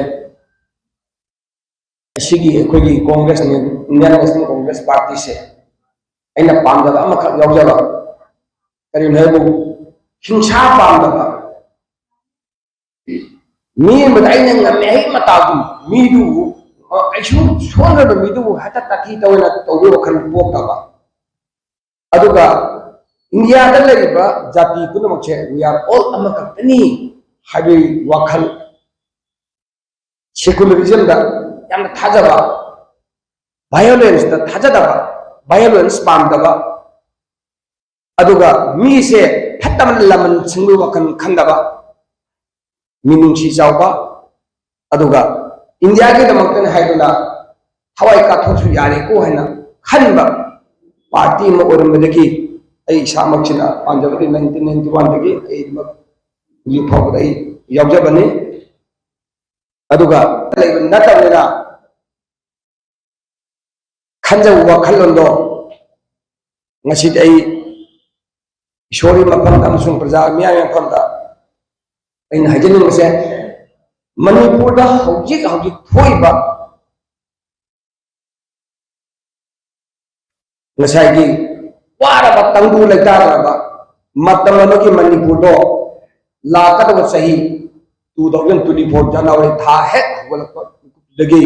ꯑꯁꯤꯒꯤ ꯑꯩꯈꯣꯏꯒꯤ ꯀꯣꯡꯒ꯭ꯔꯦꯁ, Indian National Congress Partyꯁꯦ ꯑꯩꯅ ꯄꯥꯝꯗꯕ ꯑꯃꯈꯛ ꯌꯥꯎꯖꯕ, ꯀꯔꯤꯅꯣ ꯍꯥꯏꯕꯨ ꯍꯤꯡꯁꯥ ꯄꯥꯝꯗꯕ, ꯃꯤ ꯑꯃꯗ ꯑꯩꯅ ꯉꯝꯃꯦ ꯍꯩ ꯃꯇꯥꯒꯨꯝ ꯃꯤꯗꯨꯕꯨ, ꯑ, ꯀꯩꯁꯨ ꯁꯣꯟꯗ꯭ꯔꯕ ꯃꯤꯗꯨꯕꯨ ꯍꯦꯛꯇ ꯇꯥꯊꯤ ꯇꯧꯑꯣꯅ ꯇꯧꯕꯒꯤ ꯋꯥꯈꯜ ꯄꯣꯛꯇꯕ꯫ ꯑꯗꯨꯒ ꯏꯟꯗꯤꯌꯥꯗ ꯂꯩꯔꯤꯕ ꯖꯥꯇꯤ ꯄꯨꯝꯅꯃꯛꯁꯦ we are all ꯑꯃꯈꯛꯇꯅꯤ ꯍꯥꯏꯕꯒꯤ ꯋꯥꯈꯜ, secularismꯗ ꯌꯥꯝꯅ ꯊꯥꯖꯕ, ꯚꯥꯏꯑꯣꯂꯦꯟꯁꯇ ꯊꯥꯖꯗꯕ, ꯚꯥꯏꯑꯣꯂꯦꯟꯁ ꯄꯥꯝꯗꯕ, ꯑꯗꯨꯒ ꯃꯤꯁꯦ ꯐꯠꯇꯕ ꯂꯃꯟꯁꯤꯡꯕꯨ ꯋꯥꯈꯜ ꯈꯟꯗꯕ, ꯃꯤꯅꯨꯡꯁꯤ ꯆꯥꯎꯕ, ꯑꯗꯨꯒ ꯏꯟꯗꯤꯌꯥꯒꯤꯗꯃꯛꯇꯅꯤ ꯍꯥꯏꯗꯨꯅ ꯊꯋꯥꯏ ꯀꯠꯊꯣꯛꯁꯨ ꯌꯥꯔꯦꯀꯣ ꯍꯥꯏꯅ ꯈꯟꯕ ꯄꯥꯔꯇꯤ ꯑꯃ ꯑꯣꯏꯔꯝꯕꯗꯒꯤ ꯑꯩ ꯏꯁꯥꯃꯛꯁꯤꯅ ꯄꯥꯝꯖꯕꯗꯤ ꯅꯥꯏꯟꯇꯤꯟ ꯅꯥꯏꯟꯇꯤ ꯋꯥꯟꯗꯒꯤ ꯑꯩ ꯍꯧꯖꯤꯛ ꯐꯥꯎꯕꯗ ꯑꯩ ꯌꯥꯎꯖꯕꯅꯤ꯫ ꯑꯗꯨꯒ ꯂꯩꯕ ꯅꯠꯇꯕꯅꯤꯅ ꯈꯟꯖꯕ ꯋꯥꯈꯜꯂꯣꯟꯗꯣ ꯉꯁꯤꯗꯤ ꯑꯩ ꯏꯁꯣꯔꯒꯤ ꯃꯐꯝꯗ ꯑꯃꯁꯨꯡ ꯄ꯭ꯔꯖꯥ ꯃꯤꯌꯥꯝꯒꯤ ꯃꯐꯝꯗ ꯑꯩꯅ ꯍꯥꯏꯖꯅꯤꯡꯕꯁꯦ, ꯃꯅꯤꯄꯨꯔꯗ ꯍꯧꯖꯤꯛ ꯍꯧꯖꯤꯛ ꯊꯣꯛꯏꯕ ꯉꯁꯥꯏꯒꯤ ꯋꯥꯔꯕ ꯇꯪꯗꯨ ꯂꯩꯇꯥꯗ꯭ꯔꯕ ꯃꯇꯝ ꯑꯃꯒꯤ ꯃꯅꯤꯄꯨꯔꯗꯣ ꯂꯥꯛꯀꯗꯕ ꯆꯍꯤ two thousand twenty four January ꯊꯥ ꯍꯦꯛ ꯍꯧꯒꯠꯂꯛꯄꯗꯒꯤ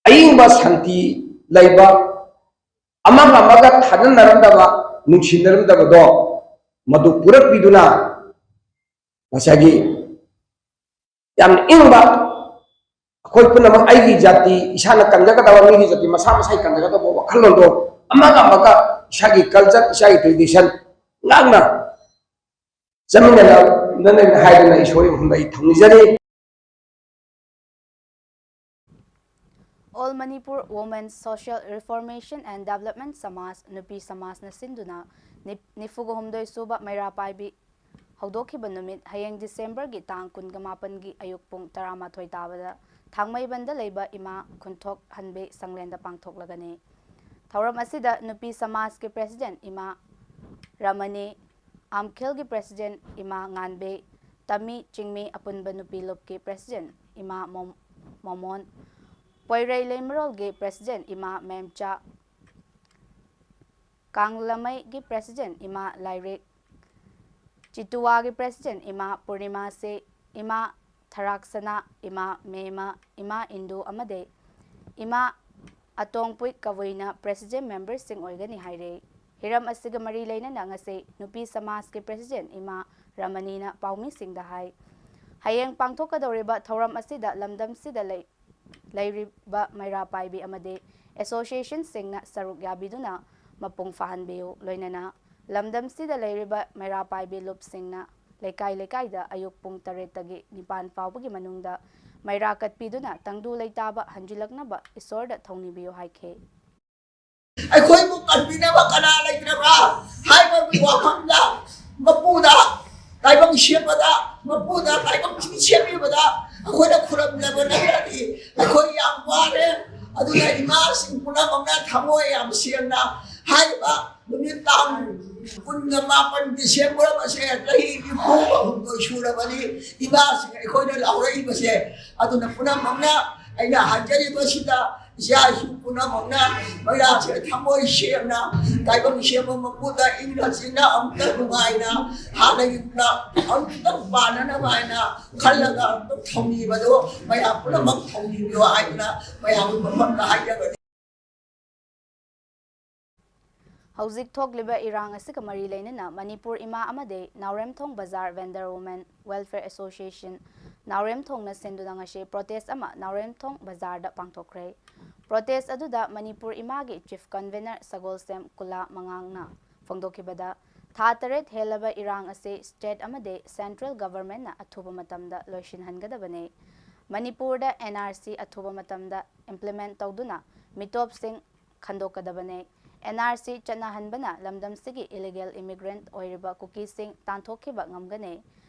ꯑꯏꯪꯕ ꯁꯥꯟꯇꯤ ꯂꯩꯕ, ꯑꯃꯒ ꯑꯃꯒ ꯊꯥꯖꯅꯔꯝꯗꯕ, ꯅꯨꯡꯁꯤꯅꯔꯝꯗꯕꯗꯣ ꯃꯗꯨ ꯄꯨꯔꯛꯄꯤꯗꯨꯅ ꯉꯁꯥꯏꯒꯤ ꯌꯥꯝꯅ ꯏꯪꯕ, ꯑꯩꯈꯣꯏ ꯄꯨꯝꯅꯃꯛ ꯑꯩꯒꯤ ꯖꯥꯇꯤ ꯏꯁꯥꯅ ꯀꯟꯖꯒꯗꯕ, ꯃꯤꯒꯤ ꯖꯥꯇꯤ ꯃꯁꯥ ꯃꯁꯥꯒꯤ ꯀꯟꯖꯒꯗꯕ ꯋꯥꯈꯜꯂꯣꯟꯗꯣ ꯑꯃꯒ ꯑꯃꯒ ꯏꯁꯥꯒꯤ ꯀꯜꯆꯔ, ꯏꯁꯥꯒꯤ ꯇ꯭ꯔꯦꯗꯤꯁꯟ ꯉꯥꯛꯅ ꯆꯠꯃꯤꯟꯅꯅꯕꯅꯦꯅ ꯍꯥꯏꯗꯨꯅ ꯏꯁꯣꯔꯒꯤ ꯃꯐꯝꯗ ꯑꯩ ꯊꯧꯅꯤꯖꯔꯤ꯫ All Manipur Women Social Reformation and Development ꯁꯃꯥꯖ, ꯅꯨꯄꯤ ꯁꯃꯥꯖꯅ ꯁꯤꯟꯗꯨꯅ ꯅꯤꯞ- ꯅꯤꯐꯨꯒ ꯍꯨꯝꯗꯣꯏ ꯁꯨꯕ ꯃꯩꯔꯥ ꯄꯥꯏꯕꯤ ꯍꯧꯗꯣꯛꯈꯤꯕ ꯅꯨꯃꯤꯠ ꯍꯌꯦꯡ ꯗꯤꯁꯦꯝꯕꯔꯒꯤ ꯇꯥꯡ ꯀꯨꯟꯒ ꯃꯥꯄꯟꯒꯤ ꯑꯌꯨꯛ ꯄꯨꯡ ꯇꯔꯥꯃꯥꯊꯣꯏ ꯇꯥꯕꯗ ꯊꯥꯡꯃꯩꯕꯟꯗ ꯂꯩꯕ ꯏꯃꯥ ꯈꯨꯟꯊꯣꯛ ꯍꯟꯕꯤ ꯁꯪꯂꯦꯟꯗ ꯄꯥꯡꯊꯣꯛꯂꯒꯅꯤ꯫ ꯊꯧꯔꯝ ꯑꯁꯤꯗ ꯅꯨꯄꯤ ꯁꯃꯥꯖꯀꯤ ꯄ꯭ꯔꯦꯁꯤꯗꯦꯟꯠ ꯏꯃꯥ ꯔꯃꯅꯤ, ꯑꯥꯝꯈꯦꯜꯒꯤ ꯄ꯭ꯔꯦꯁꯤꯗꯦꯟꯠ ꯏꯃꯥ ꯉꯥꯟꯕꯤ, ꯇꯃꯤ ꯆꯤꯡꯃꯤ ꯑꯄꯨꯟꯕ ꯅꯨꯄꯤ ꯂꯨꯞꯀꯤ ꯄ꯭ꯔꯦꯁꯤꯗꯦꯟꯠ ꯏꯃꯥ ꯃꯣꯝ- ꯃꯣꯃꯣꯟ, ꯄꯣꯏꯔꯩ ꯂꯩꯃꯔꯣꯜꯒꯤ ꯄ꯭ꯔꯦꯁꯤꯗꯦꯟꯠ ꯏꯃꯥ ꯃꯦꯝꯆꯥ, ꯀꯥꯡꯂꯃꯩꯒꯤ ꯄ꯭ꯔꯦꯁꯤꯗꯦꯟꯠ ꯏꯃꯥ ꯂꯥꯏꯔꯤꯛ, ꯆꯤꯇꯨꯋꯥꯒꯤ ꯄ꯭ꯔꯦꯁꯤꯗꯦꯟꯠ ꯏꯃꯥ ꯄꯨꯔꯅꯤꯃꯥꯁꯤ, ꯏꯃꯥ ꯊꯔꯥꯛꯁꯅꯥ, ꯏꯃꯥ ꯃꯦꯃ, ꯏꯃꯥ ꯏꯟꯗꯨ ꯑꯃꯗꯤ ꯏꯃꯥ ꯑꯇꯣꯡꯄꯨꯏ ꯀꯕꯨꯏꯅ ꯄ꯭ꯔꯦꯁꯤꯗꯦꯟꯠ ꯃꯦꯝꯕꯔꯁꯤꯡ ꯑꯣꯏꯒꯅꯤ ꯍꯥꯏꯔꯦ꯫ ꯍꯤꯔꯝ ꯑꯁꯤꯒ ꯃꯔꯤ ꯂꯩꯅꯅ ꯉꯁꯤ ꯅꯨꯄꯤ ꯁꯃꯥꯖꯀꯤ ꯄ꯭ꯔꯦꯁꯤꯗꯦꯟꯠ ꯏꯃꯥ ꯔꯃꯅꯤꯅ ꯄꯥꯎꯃꯤꯁꯤꯡꯗ ꯍꯥꯏ, ꯍꯌꯦꯡ ꯄꯥꯡꯊꯣꯛꯀꯗꯧꯔꯤꯕ ꯊꯧꯔꯝ ꯑꯁꯤꯗ ꯂꯝꯗꯝꯁꯤꯗ ꯂꯩ- ꯂꯩꯔꯤꯕ ꯃꯩꯔꯥ ꯄꯥꯏꯕꯤ ꯑꯃꯗꯤ ꯑꯦꯁꯣꯁꯤꯌꯦꯁꯟꯁꯤꯡꯅ ꯁꯔꯨꯛ ꯌꯥꯕꯤꯗꯨꯅ ꯃꯄꯨꯡ ꯐꯥꯍꯟꯕꯤꯌꯨ꯫ ꯂꯣꯏꯅꯅ ꯂꯝꯗꯝꯁꯤꯗ ꯂꯩꯔꯤꯕ ꯃꯩꯔꯥ ꯄꯥꯏꯕꯤ ꯂꯨꯞꯁꯤꯡꯅ ꯂꯩꯀꯥꯏ ꯂꯩꯀꯥꯏꯗ ꯑꯌꯨꯛ ꯄꯨꯡ ꯇꯔꯦꯠꯇꯒꯤ ꯅꯤꯄꯥꯟ ꯐꯥꯎꯕꯒꯤ ꯃꯅꯨꯡꯗ ꯃꯩꯔꯥ ꯀꯠꯄꯤꯗꯨꯅ ꯇꯪꯗꯨ ꯂꯩꯇꯥꯕ ꯍꯟꯖꯤꯜꯂꯛꯅꯕ ꯏꯁꯣꯔꯗ ꯊꯧꯅꯤꯕꯤꯌꯨ ꯍꯥꯏꯈꯤ꯫ ꯑꯩꯈꯣꯏꯕꯨ ꯀꯟꯕꯤꯅꯕ ꯀꯅꯥ ꯂꯩꯇ꯭ꯔꯕ ꯍꯥꯏꯕꯒꯤ ꯋꯥꯐꯝꯗ ꯃꯄꯨꯗ ꯇꯥꯏꯕꯪ ꯁꯦꯝꯕꯗ, ꯃꯄꯨꯗ ꯇꯥꯏꯕꯪ ꯁꯦꯝꯕꯤꯕꯗ ꯑꯩꯈꯣꯏꯅ ꯈꯨꯔꯨꯝꯖꯕ ꯅꯠꯇ꯭ꯔꯗꯤ ꯑꯩꯈꯣꯏ ꯌꯥꯝ ꯋꯥꯔꯦ꯫ ꯑꯗꯨꯅ ꯏꯃꯥꯁꯤꯡ ꯄꯨꯝꯅꯃꯛꯅ ꯊꯃꯣꯏ ꯌꯥꯝ ꯁꯦꯡꯅ ꯍꯥꯏꯔꯤꯕ ꯅꯨꯃꯤꯠ ꯇꯥꯡ ꯀꯨꯟꯒ ꯃꯥꯄꯟ ꯗꯤꯁꯦꯝꯕꯔ ꯑꯁꯦ ꯆꯍꯤ ꯅꯤꯐꯨꯒ ꯍꯨꯝꯗꯣꯏ ꯁꯨꯔꯕꯅꯤ ꯏꯃꯥꯁꯤꯡ ꯑꯩꯈꯣꯏꯅ ꯂꯥꯎꯔꯛꯏꯕꯁꯦ꯫ ꯑꯗꯨꯅ ꯄꯨꯝꯅꯃꯛꯅ ꯑꯩꯅ ꯍꯥꯏꯖꯔꯤꯕꯁꯤꯗ ꯏꯆꯥ ꯏꯁꯨ ꯄꯨꯝꯅꯃꯛꯅ ꯃꯩꯔꯥꯁꯦ ꯊꯃꯣꯏ ꯁꯦꯡꯅ ꯇꯥꯏꯕꯪ ꯁꯦꯝꯕ ꯃꯄꯨꯗ ꯏꯪꯅ ꯆꯤꯛꯅ ꯑꯃꯨꯛꯇ ꯅꯨꯡꯉꯥꯏꯅ ꯍꯥꯟꯅꯒꯤ ꯑꯃꯨꯛꯇ ꯄꯥꯟꯅꯅꯕ ꯍꯥꯏꯅ ꯈꯜꯂꯒ ꯑꯃꯨꯛꯇ ꯊꯧꯅꯤꯕꯗꯣ ꯃꯌꯥꯝ ꯄꯨꯝꯅꯃꯛ ꯊꯧꯅꯤꯕꯤꯌꯣ ꯍꯥꯏꯗꯨꯅ ꯃꯌꯥꯝꯒꯤ ꯃꯐꯝꯗ ꯍꯥꯏꯖꯕꯅꯤ꯫ ꯍꯧꯖꯤꯛ ꯊꯣꯛꯂꯤꯕ ꯏꯔꯥꯡ ꯑꯁꯤꯒ ꯃꯔꯤ ꯂꯩꯅꯅ ꯃꯅꯤꯄꯨꯔ ꯏꯃꯥ ꯑꯃꯗꯤ ꯅꯥꯎꯔꯦꯝꯊꯣꯡ ꯕꯖꯥꯔ ꯚꯦꯟꯗꯔ ꯋꯨꯃꯦꯟ ꯋꯦꯜꯐꯤꯌꯔ ꯑꯦꯁꯣꯁꯤꯌꯦꯁꯟ ꯅꯥꯎꯔꯦꯝꯊꯣꯡꯅ ꯁꯤꯟꯗꯨꯅ ꯉꯁꯤ ꯄ꯭ꯔꯣꯇꯦꯁ ꯑꯃ ꯅꯥꯎꯔꯦꯝꯊꯣꯡ ꯕꯖꯥꯔꯗ ꯄꯥꯡꯊꯣꯛꯈ꯭ꯔꯦ꯫ ꯄ꯭ꯔꯣꯇꯦꯁ ꯑꯗꯨꯗ ꯃꯅꯤꯄꯨꯔ ꯏꯃꯥꯒꯤ ꯆꯤꯐ ꯀꯟꯚꯦꯅꯔ ꯁꯒꯣꯜꯁꯦꯝ ꯀꯨꯂꯥ ꯃꯉꯥꯡꯅ ꯐꯣꯡꯗꯣꯛꯈꯤꯕꯗ, ꯊꯥ ꯇꯔꯦꯠ ꯍꯦꯜꯂꯕ ꯏꯔꯥꯡ ꯑꯁꯤ ꯁ꯭ꯇꯦꯠ ꯑꯃꯗꯤ ꯁꯦꯟꯇ꯭ꯔꯦꯜ ꯒꯚꯔꯟꯃꯦꯟꯠꯅ ꯑꯊꯨꯕ ꯃꯇꯝꯗ ꯂꯣꯏꯁꯤꯟꯍꯟꯒꯗꯕꯅꯤ꯫ ꯃꯅꯤꯄꯨꯔꯗ ꯑꯦꯟ ꯑꯥꯔ ꯁꯤ ꯑꯊꯨꯕ ꯃꯇꯝꯗ ꯏꯝꯄ꯭ꯂꯤꯃꯦꯟꯠ ꯇꯧꯗꯨꯅ ꯃꯤꯇꯣꯞꯁꯤꯡ ꯈꯟꯗꯣꯛꯀꯗꯕꯅꯤ꯫ ꯑꯦꯟ ꯑꯥꯔ ꯁꯤ ꯆꯠꯅꯍꯟꯕꯅ ꯂꯝꯗꯝꯁꯤꯒꯤ ꯏꯂꯤꯒꯦꯜ ꯏꯃꯤꯒ꯭ꯔꯦꯟꯠ ꯑꯣꯏꯔꯤꯕ ꯀꯨꯀꯤꯁꯤꯡ ꯇꯥꯟꯊꯣꯛꯈꯤꯕ ꯉꯝꯒꯅꯤ꯫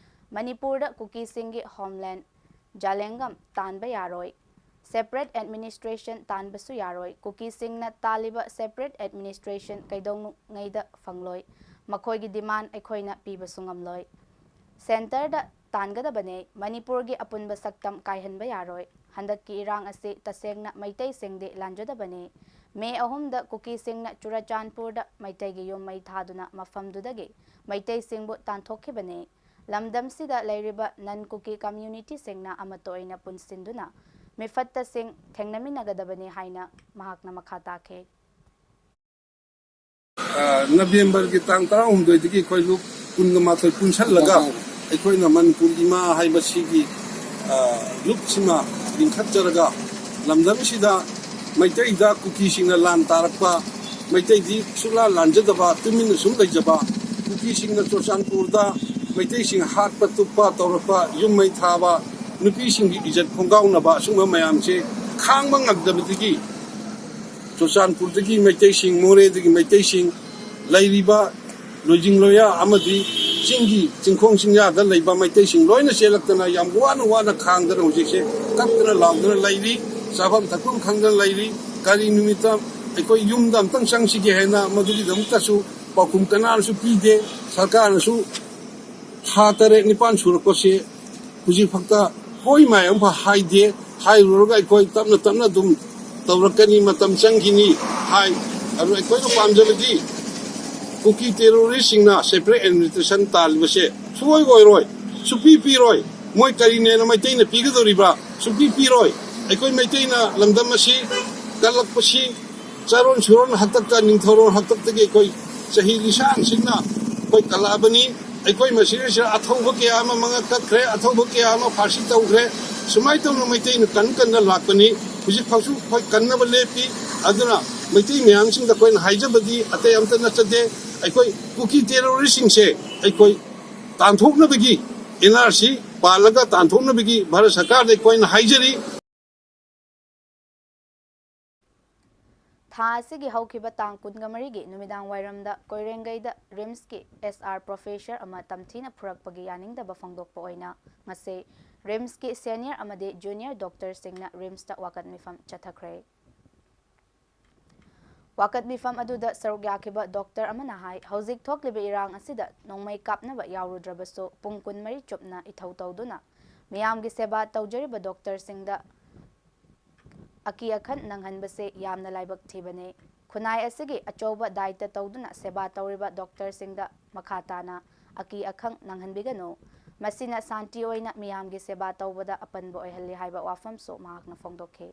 ꯃꯅꯤꯄꯨꯔꯗ ꯀꯨꯀꯤꯁꯤꯡꯒꯤ ꯍꯣꯝꯂꯦꯟ ꯖꯥꯂꯦꯡꯒꯝ ꯇꯥꯟꯕ ꯌꯥꯔꯣꯏ꯫ ꯁꯦꯄꯔꯦꯠ ꯑꯦꯗꯃꯤꯅꯤꯁꯇ꯭ꯔꯦꯁꯟ ꯇꯥꯟꯕꯁꯨ ꯌꯥꯔꯣꯏ꯫ ꯀꯨꯀꯤꯁꯤꯡꯅ ꯇꯥꯜꯂꯤꯕ ꯁꯦꯄꯔꯦꯠ ꯑꯦꯗꯃꯤꯅꯤꯁꯇ꯭ꯔꯦꯁꯟ ꯀꯩꯗꯧꯉꯩꯗ ꯐꯪꯂꯣꯏ꯫ ꯃꯈꯣꯏꯒꯤ ꯗꯤꯃꯥꯟ ꯑꯩꯈꯣꯏꯅ ꯄꯤꯕꯁꯨ ꯉꯝꯂꯣꯏ꯫ ꯁꯦꯟꯇꯔꯗ ꯇꯥꯟꯒꯗꯕꯅꯦ꯫ ꯃꯅꯤꯄꯨꯔꯒꯤ ꯑꯄꯨꯟꯕ ꯁꯛꯇꯝ ꯀꯥꯏꯍꯟꯕ ꯌꯥꯔꯣꯏ꯫ ꯍꯟꯗꯛꯀꯤ ꯏꯔꯥꯡ ꯑꯁꯤ ꯇꯁꯦꯡꯅ ꯃꯩꯇꯩꯁꯤꯡꯗꯤ ꯂꯥꯟꯖꯗꯕꯅꯤ꯫ ꯃꯦ ꯑꯍꯨꯝꯗ ꯀꯨꯀꯤꯁꯤꯡꯅ ꯆꯨꯔꯆꯥꯟꯄꯨꯔꯗ ꯃꯩꯇꯩꯒꯤ ꯌꯨꯝ ꯃꯩ ꯊꯥꯗꯨꯅ ꯃꯐꯝꯗꯨꯗꯒꯤ ꯃꯩꯇꯩꯁꯤꯡꯕꯨ ꯇꯥꯟꯊꯣꯛꯈꯤꯕꯅꯤ꯫ ꯂꯝꯗꯝꯁꯤꯗ ꯂꯩꯔꯤꯕ ꯅꯟ ꯀꯨꯀꯤ ꯀꯝꯃ꯭ꯌꯨꯅꯤꯇꯤꯁꯤꯡꯅ ꯑꯃꯠꯇ ꯑꯣꯏꯅ ꯄꯨꯟꯁꯤꯟꯗꯨꯅ ꯃꯤꯐꯠꯇꯁꯤꯡ ꯊꯦꯡꯅꯃꯤꯟꯅꯒꯗꯕꯅꯤ ꯍꯥꯏꯅ ꯃꯍꯥꯛꯅ ꯃꯈꯥ ꯇꯥꯈꯤ꯫ ꯑ, ꯅꯕꯦꯝꯕꯔꯒꯤ ꯇꯥꯡ ꯇꯔꯥꯍꯨꯝꯗꯣꯏꯗꯒꯤ ꯑꯩꯈꯣꯏ ꯂꯨꯞ ꯀꯨꯟꯒ ꯃꯥꯊꯣꯏ ꯄꯨꯟꯁꯜꯂꯒ ꯑꯩꯈꯣꯏꯅ ꯃꯅꯤꯄꯨꯔ ꯏꯃꯥ ꯍꯥꯏꯕꯁꯤꯒꯤ, ꯑ, ꯂꯨꯞꯁꯤꯃ ꯂꯤꯡꯈꯠꯆꯔꯒ ꯂꯝꯗꯝꯁꯤꯗ ꯃꯩꯇꯩꯗ ꯀꯨꯀꯤꯁꯤꯡꯅ ꯂꯥꯟ ꯇꯥꯔꯛꯄ, ꯃꯩꯇꯩꯗꯤ ꯁꯨꯛꯂꯥꯟ ꯂꯥꯟꯖꯗꯕ, ꯇꯨꯃꯤꯟꯅ ꯁꯨꯝ ꯂꯩꯖꯕ, ꯀꯨꯀꯤꯁꯤꯡꯅ ꯆꯨꯔꯆꯥꯟꯄꯨꯔꯗ ꯃꯩꯇꯩꯁꯤꯡ ꯍꯥꯠꯄ ꯇꯨꯞꯄ ꯇꯧꯔꯛꯄ, ꯌꯨꯝ ꯃꯩ ꯊꯥꯕ, ꯅꯨꯄꯤꯁꯤꯡꯒꯤ ꯏꯖꯠ ꯈꯣꯡꯒꯥꯎꯅꯕ, ꯑꯁꯨꯝꯕ ꯃꯌꯥꯝꯁꯦ ꯈꯥꯡꯕ ꯉꯝꯗꯕꯗꯒꯤ ꯆꯨꯔꯆꯥꯟꯄꯨꯔꯗꯒꯤ ꯃꯩꯇꯩꯁꯤꯡ, ꯃꯣꯔꯦꯗꯒꯤ ꯃꯩꯇꯩꯁꯤꯡ, ꯂꯩꯔꯤꯕ ꯂꯣꯏꯖꯤꯡ ꯂꯣꯌꯥ ꯑꯃꯗꯤ ꯆꯤꯡꯒꯤ ꯆꯤꯡꯈꯣꯡ ꯆꯤꯡꯌꯥꯗ ꯂꯩꯕ ꯃꯩꯇꯩꯁꯤꯡ ꯂꯣꯏꯅ ꯆꯦꯜꯂꯛꯇꯅ ꯌꯥꯝ ꯋꯥꯅ ꯋꯥꯅ ꯈꯥꯡꯗꯅ ꯍꯧꯖꯤꯛꯁꯦ ꯀꯞꯇꯅ ꯂꯥꯎꯗꯅ ꯂꯩꯔꯤ꯫ ꯆꯥꯐꯝ ꯊꯛꯐꯝ ꯈꯪꯗꯅ ꯂꯩꯔꯤ꯫ ꯀꯔꯤ ꯅꯨꯃꯤꯠꯇ ꯑꯩꯈꯣꯏ ꯌꯨꯝꯗ ꯑꯝꯇꯪ ꯆꯪꯁꯤꯒꯦ ꯍꯥꯏꯅ ꯃꯗꯨꯒꯤꯗꯃꯛꯇꯁꯨ ꯄꯥꯎꯈꯨꯝ ꯀꯅꯥꯅꯁꯨ ꯄꯤꯗꯦ꯫ ꯁꯔꯀꯥꯔꯅꯁꯨ ꯊꯥ ꯇꯔꯦꯠ ꯅꯤꯄꯥꯟ ꯁꯨꯔꯛꯄꯁꯦ ꯍꯧꯖꯤꯛ ꯐꯥꯎꯗ ꯍꯣꯏ ꯃꯥꯏ ꯑꯃꯐꯥꯎ ꯍꯥꯏꯗꯦ꯫ ꯍꯥꯏꯔꯨꯔꯒ ꯑꯩꯈꯣꯏ ꯇꯞꯅ ꯇꯞꯅ ꯑꯗꯨꯝ ꯇꯧꯔꯛꯀꯅꯤ, ꯃꯇꯝ ꯆꯪꯈꯤꯅꯤ ꯍꯥꯏ꯫ ꯑꯗꯨ ꯑꯩꯈꯣꯏꯅ ꯄꯥꯝꯖꯕꯗꯤ ꯀꯨꯀꯤ ꯇꯦꯔꯣꯔꯤꯁꯁꯤꯡꯅ ꯁꯦꯄꯔꯦꯠ ꯑꯦꯗꯃꯤꯅꯤꯁꯇ꯭ꯔꯦꯁꯟ ꯇꯥꯜꯂꯤꯕꯁꯦ ꯁꯨꯡꯑꯣꯏ ꯑꯣꯏꯔꯣꯏ, ꯁꯨꯡꯄꯤ ꯄꯤꯔꯣꯏ꯫ ꯃꯣꯏ ꯀꯔꯤꯅꯦꯅ ꯃꯩꯇꯩꯅ ꯄꯤꯒꯗꯧꯔꯤꯕ꯭ꯔꯥ? ꯁꯨꯡꯄꯤ ꯄꯤꯔꯣꯏ꯫ ꯑꯩꯈꯣꯏ ꯃꯩꯇꯩꯅ ꯂꯝꯗꯝ ꯑꯁꯤ ꯀꯜꯂꯛꯄꯁꯤ ꯆꯥꯔꯣꯟ ꯁꯨꯔꯣꯟ ꯍꯥꯛꯇꯛꯇ, ꯅꯤꯡꯊꯧꯔꯣꯟ ꯍꯥꯛꯇꯛꯇꯒꯤ ꯑꯩꯈꯣꯏ ꯆꯍꯤ ꯂꯤꯁꯥꯡꯁꯤꯡꯅ ꯑꯩꯈꯣꯏ ꯀꯜꯂꯛꯑꯕꯅꯤ꯫ ꯑꯩꯈꯣꯏ ꯃꯁꯤꯗꯩꯁꯤꯗ ꯑꯊꯧꯕ ꯀꯌꯥ ꯑꯃ ꯃꯉꯛ ꯀꯛꯈ꯭ꯔꯦ, ꯑꯊꯧꯕ ꯀꯌꯥ ꯑꯃ ꯐꯥꯔꯁꯤ ꯇꯧꯈ꯭ꯔꯦ꯫ ꯁꯨꯃꯥꯏꯅ ꯇꯧꯅ ꯃꯩꯇꯩꯅ ꯀꯟ ꯀꯟꯅ ꯂꯥꯛꯄꯅꯤ꯫ ꯍꯧꯖꯤꯛ ꯐꯥꯎꯁꯨ ꯑꯩꯈꯣꯏ ꯀꯟꯅꯕ ꯂꯦꯞꯄꯤ꯫ ꯑꯗꯨꯅ ꯃꯩꯇꯩ ꯃꯌꯥꯝꯁꯤꯡꯗ ꯑꯩꯈꯣꯏꯅ ꯍꯥꯏꯖꯕꯗꯤ ꯑꯇꯩ ꯑꯝꯇ ꯅꯠꯆꯗꯦ, ꯑꯩꯈꯣꯏ ꯀꯨꯀꯤ ꯇꯦꯔꯣꯔꯤꯁꯁꯤꯡꯁꯦ ꯑꯩꯈꯣꯏ ꯇꯥꯟꯊꯣꯛꯅꯕꯒꯤ, ꯑꯦꯟ ꯑꯥꯔ ꯁꯤ ꯄꯥꯜꯂꯒ ꯇꯥꯟꯊꯣꯛꯅꯕꯒꯤ ꯚꯥꯔꯠ ꯁꯔꯀꯥꯔꯗ ꯑꯩꯈꯣꯏꯅ ꯍꯥꯏꯖꯔꯤ꯫ ꯊꯥ ꯑꯁꯤꯒꯤ ꯍꯧꯈꯤꯕ ꯇꯥꯡ ꯀꯨꯟꯒ ꯃꯔꯤꯒꯤ ꯅꯨꯃꯤꯗꯥꯡ ꯋꯥꯏꯔꯝꯗ ꯀꯣꯏꯔꯦꯡꯒꯩꯗ ꯔꯤꯝꯁꯀꯤ ꯑꯦꯁ ꯑꯥꯔ ꯄ꯭ꯔꯣꯐꯦꯁꯔ ꯑꯃ ꯇꯝꯊꯤꯅ ꯐꯨꯔꯛꯄꯒꯤ ꯌꯥꯅꯤꯡꯗꯕ ꯐꯣꯡꯗꯣꯛꯄ ꯑꯣꯏꯅ ꯉꯁꯤ ꯔꯤꯝꯁꯀꯤ ꯁꯦꯅꯤꯌꯔ ꯑꯃꯗꯤ ꯖꯨꯅꯤꯌꯔ ꯗꯣꯛꯇꯔꯁꯤꯡꯅ ꯔꯤꯝꯁꯇ ꯋꯥꯀꯠ ꯃꯤꯐꯝ ꯆꯠꯊꯈ꯭ꯔꯦ꯫ ꯋꯥꯀꯠ ꯃꯤꯐꯝ ꯑꯗꯨꯗ ꯁꯔꯨꯛ ꯌꯥꯈꯤꯕ ꯗꯣꯛꯇꯔ ꯑꯃꯅ ꯍꯥꯏ, ꯍꯧꯖꯤꯛ ꯊꯣꯛꯂꯤꯕ ꯏꯔꯥꯡ ꯑꯁꯤꯗ ꯅꯣꯡꯃꯩ ꯀꯥꯞꯅꯕ ꯌꯥꯎꯔꯨꯗ꯭ꯔꯕꯁꯨ ꯄꯨꯡ ꯀꯨꯟꯃꯔꯤ ꯆꯨꯞꯅ ꯏꯊꯧ ꯇꯧꯗꯨꯅ ꯃꯤꯌꯥꯝꯒꯤ ꯁꯦꯕꯥ ꯇꯧꯖꯔꯤꯕ ꯗꯣꯛꯇꯔꯁꯤꯡꯗ ꯑꯀꯤ ꯑꯈꯟ ꯅꯪꯍꯟꯕꯁꯦ ꯌꯥꯝꯅ ꯂꯥꯏꯕꯛ ꯊꯤꯕꯅꯤ꯫ ꯈꯨꯟꯅꯥꯏ ꯑꯁꯤꯒꯤ ꯑꯆꯧꯕ ꯗꯥꯏꯇ ꯇꯧꯗꯨꯅ ꯁꯦꯕꯥ ꯇꯧꯔꯤꯕ ꯗꯣꯛꯇꯔꯁꯤꯡꯗ ꯃꯈꯥ ꯇꯥꯅ ꯑꯀꯤ ꯑꯈꯪ ꯅꯪꯍꯟꯕꯤꯒꯅꯨ꯫ ꯃꯁꯤꯅ ꯁꯥꯟꯇꯤ ꯑꯣꯏꯅ ꯃꯤꯌꯥꯝꯒꯤ ꯁꯦꯕꯥ ꯇꯧꯕꯗ ꯑꯄꯟꯕ ꯑꯣꯏꯍꯜꯂꯤ ꯍꯥꯏꯕ ꯋꯥꯐꯝꯁꯨ ꯃꯍꯥꯛꯅ ꯐꯣꯡꯗꯣꯛꯈꯤ꯫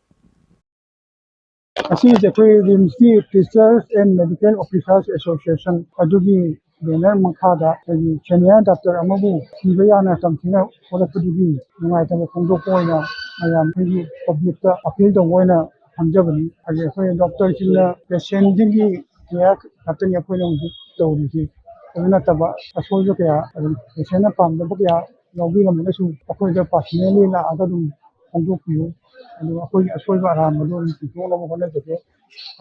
ꯉꯁꯤꯁꯦ ꯑꯩꯈꯣꯏ ꯔꯤꯝꯁꯀꯤ Teachers and Medical Officers Association ꯑꯗꯨꯒꯤ ꯕꯦꯅꯔ ꯃꯈꯥꯗ ꯑꯩꯈꯣꯏꯒꯤ ꯁꯦꯅꯤꯌꯔ ꯗꯥꯛꯇꯔ ꯑꯃꯕꯨ ꯁꯤꯕ ꯌꯥꯅ ꯇꯝꯊꯤꯅ ꯍꯣꯠꯂꯛꯄꯗꯨꯒꯤ ꯅꯨꯡꯉꯥꯏꯇꯕ ꯐꯣꯡꯗꯣꯛꯄ ꯑꯣꯏꯅ ꯃꯌꯥꯝ ꯑꯩꯈꯣꯏꯒꯤ ꯄꯕ꯭ꯂꯤꯛꯇ ꯑꯄꯤꯜ ꯇꯧꯕ ꯑꯣꯏꯅ ꯊꯝꯖꯕꯅꯤ꯫ ꯍꯥꯏꯗꯤ ꯑꯩꯈꯣꯏ ꯗꯣꯛꯇꯔꯁꯤꯡꯅ ꯄꯦꯁꯦꯟꯁꯤꯡꯒꯤ ꯀꯦꯌꯔ ꯈꯛꯇꯅꯤ ꯑꯩꯈꯣꯏꯅ ꯍꯧꯖꯤꯛ ꯇꯧꯔꯤꯁꯤ꯫ ꯑꯗꯨ ꯅꯠꯇꯕ ꯑꯁꯣꯏꯕ ꯀꯌꯥ, ꯑꯗꯨꯝ ꯄꯦꯁꯦꯟꯅ ꯄꯥꯝꯗꯕ ꯀꯌꯥ ꯌꯥꯎꯕꯤꯔꯝꯃꯒꯁꯨ ꯑꯩꯈꯣꯏꯗ ꯄꯥꯔꯁꯅꯦꯜꯂꯤ ꯂꯥꯛꯑꯒ ꯑꯗꯨꯝ ꯐꯣꯡꯗꯣꯛꯄꯤꯌꯨ꯫ ꯑꯗꯨꯒ ꯑꯩꯈꯣꯏꯒꯤ ꯑꯁꯣꯏꯕ ꯑꯔꯥꯟꯕꯗꯣ ꯑꯗꯨꯝ ꯆꯨꯝꯊꯣꯛꯅꯕ ꯍꯣꯠꯅꯖꯒꯦ꯫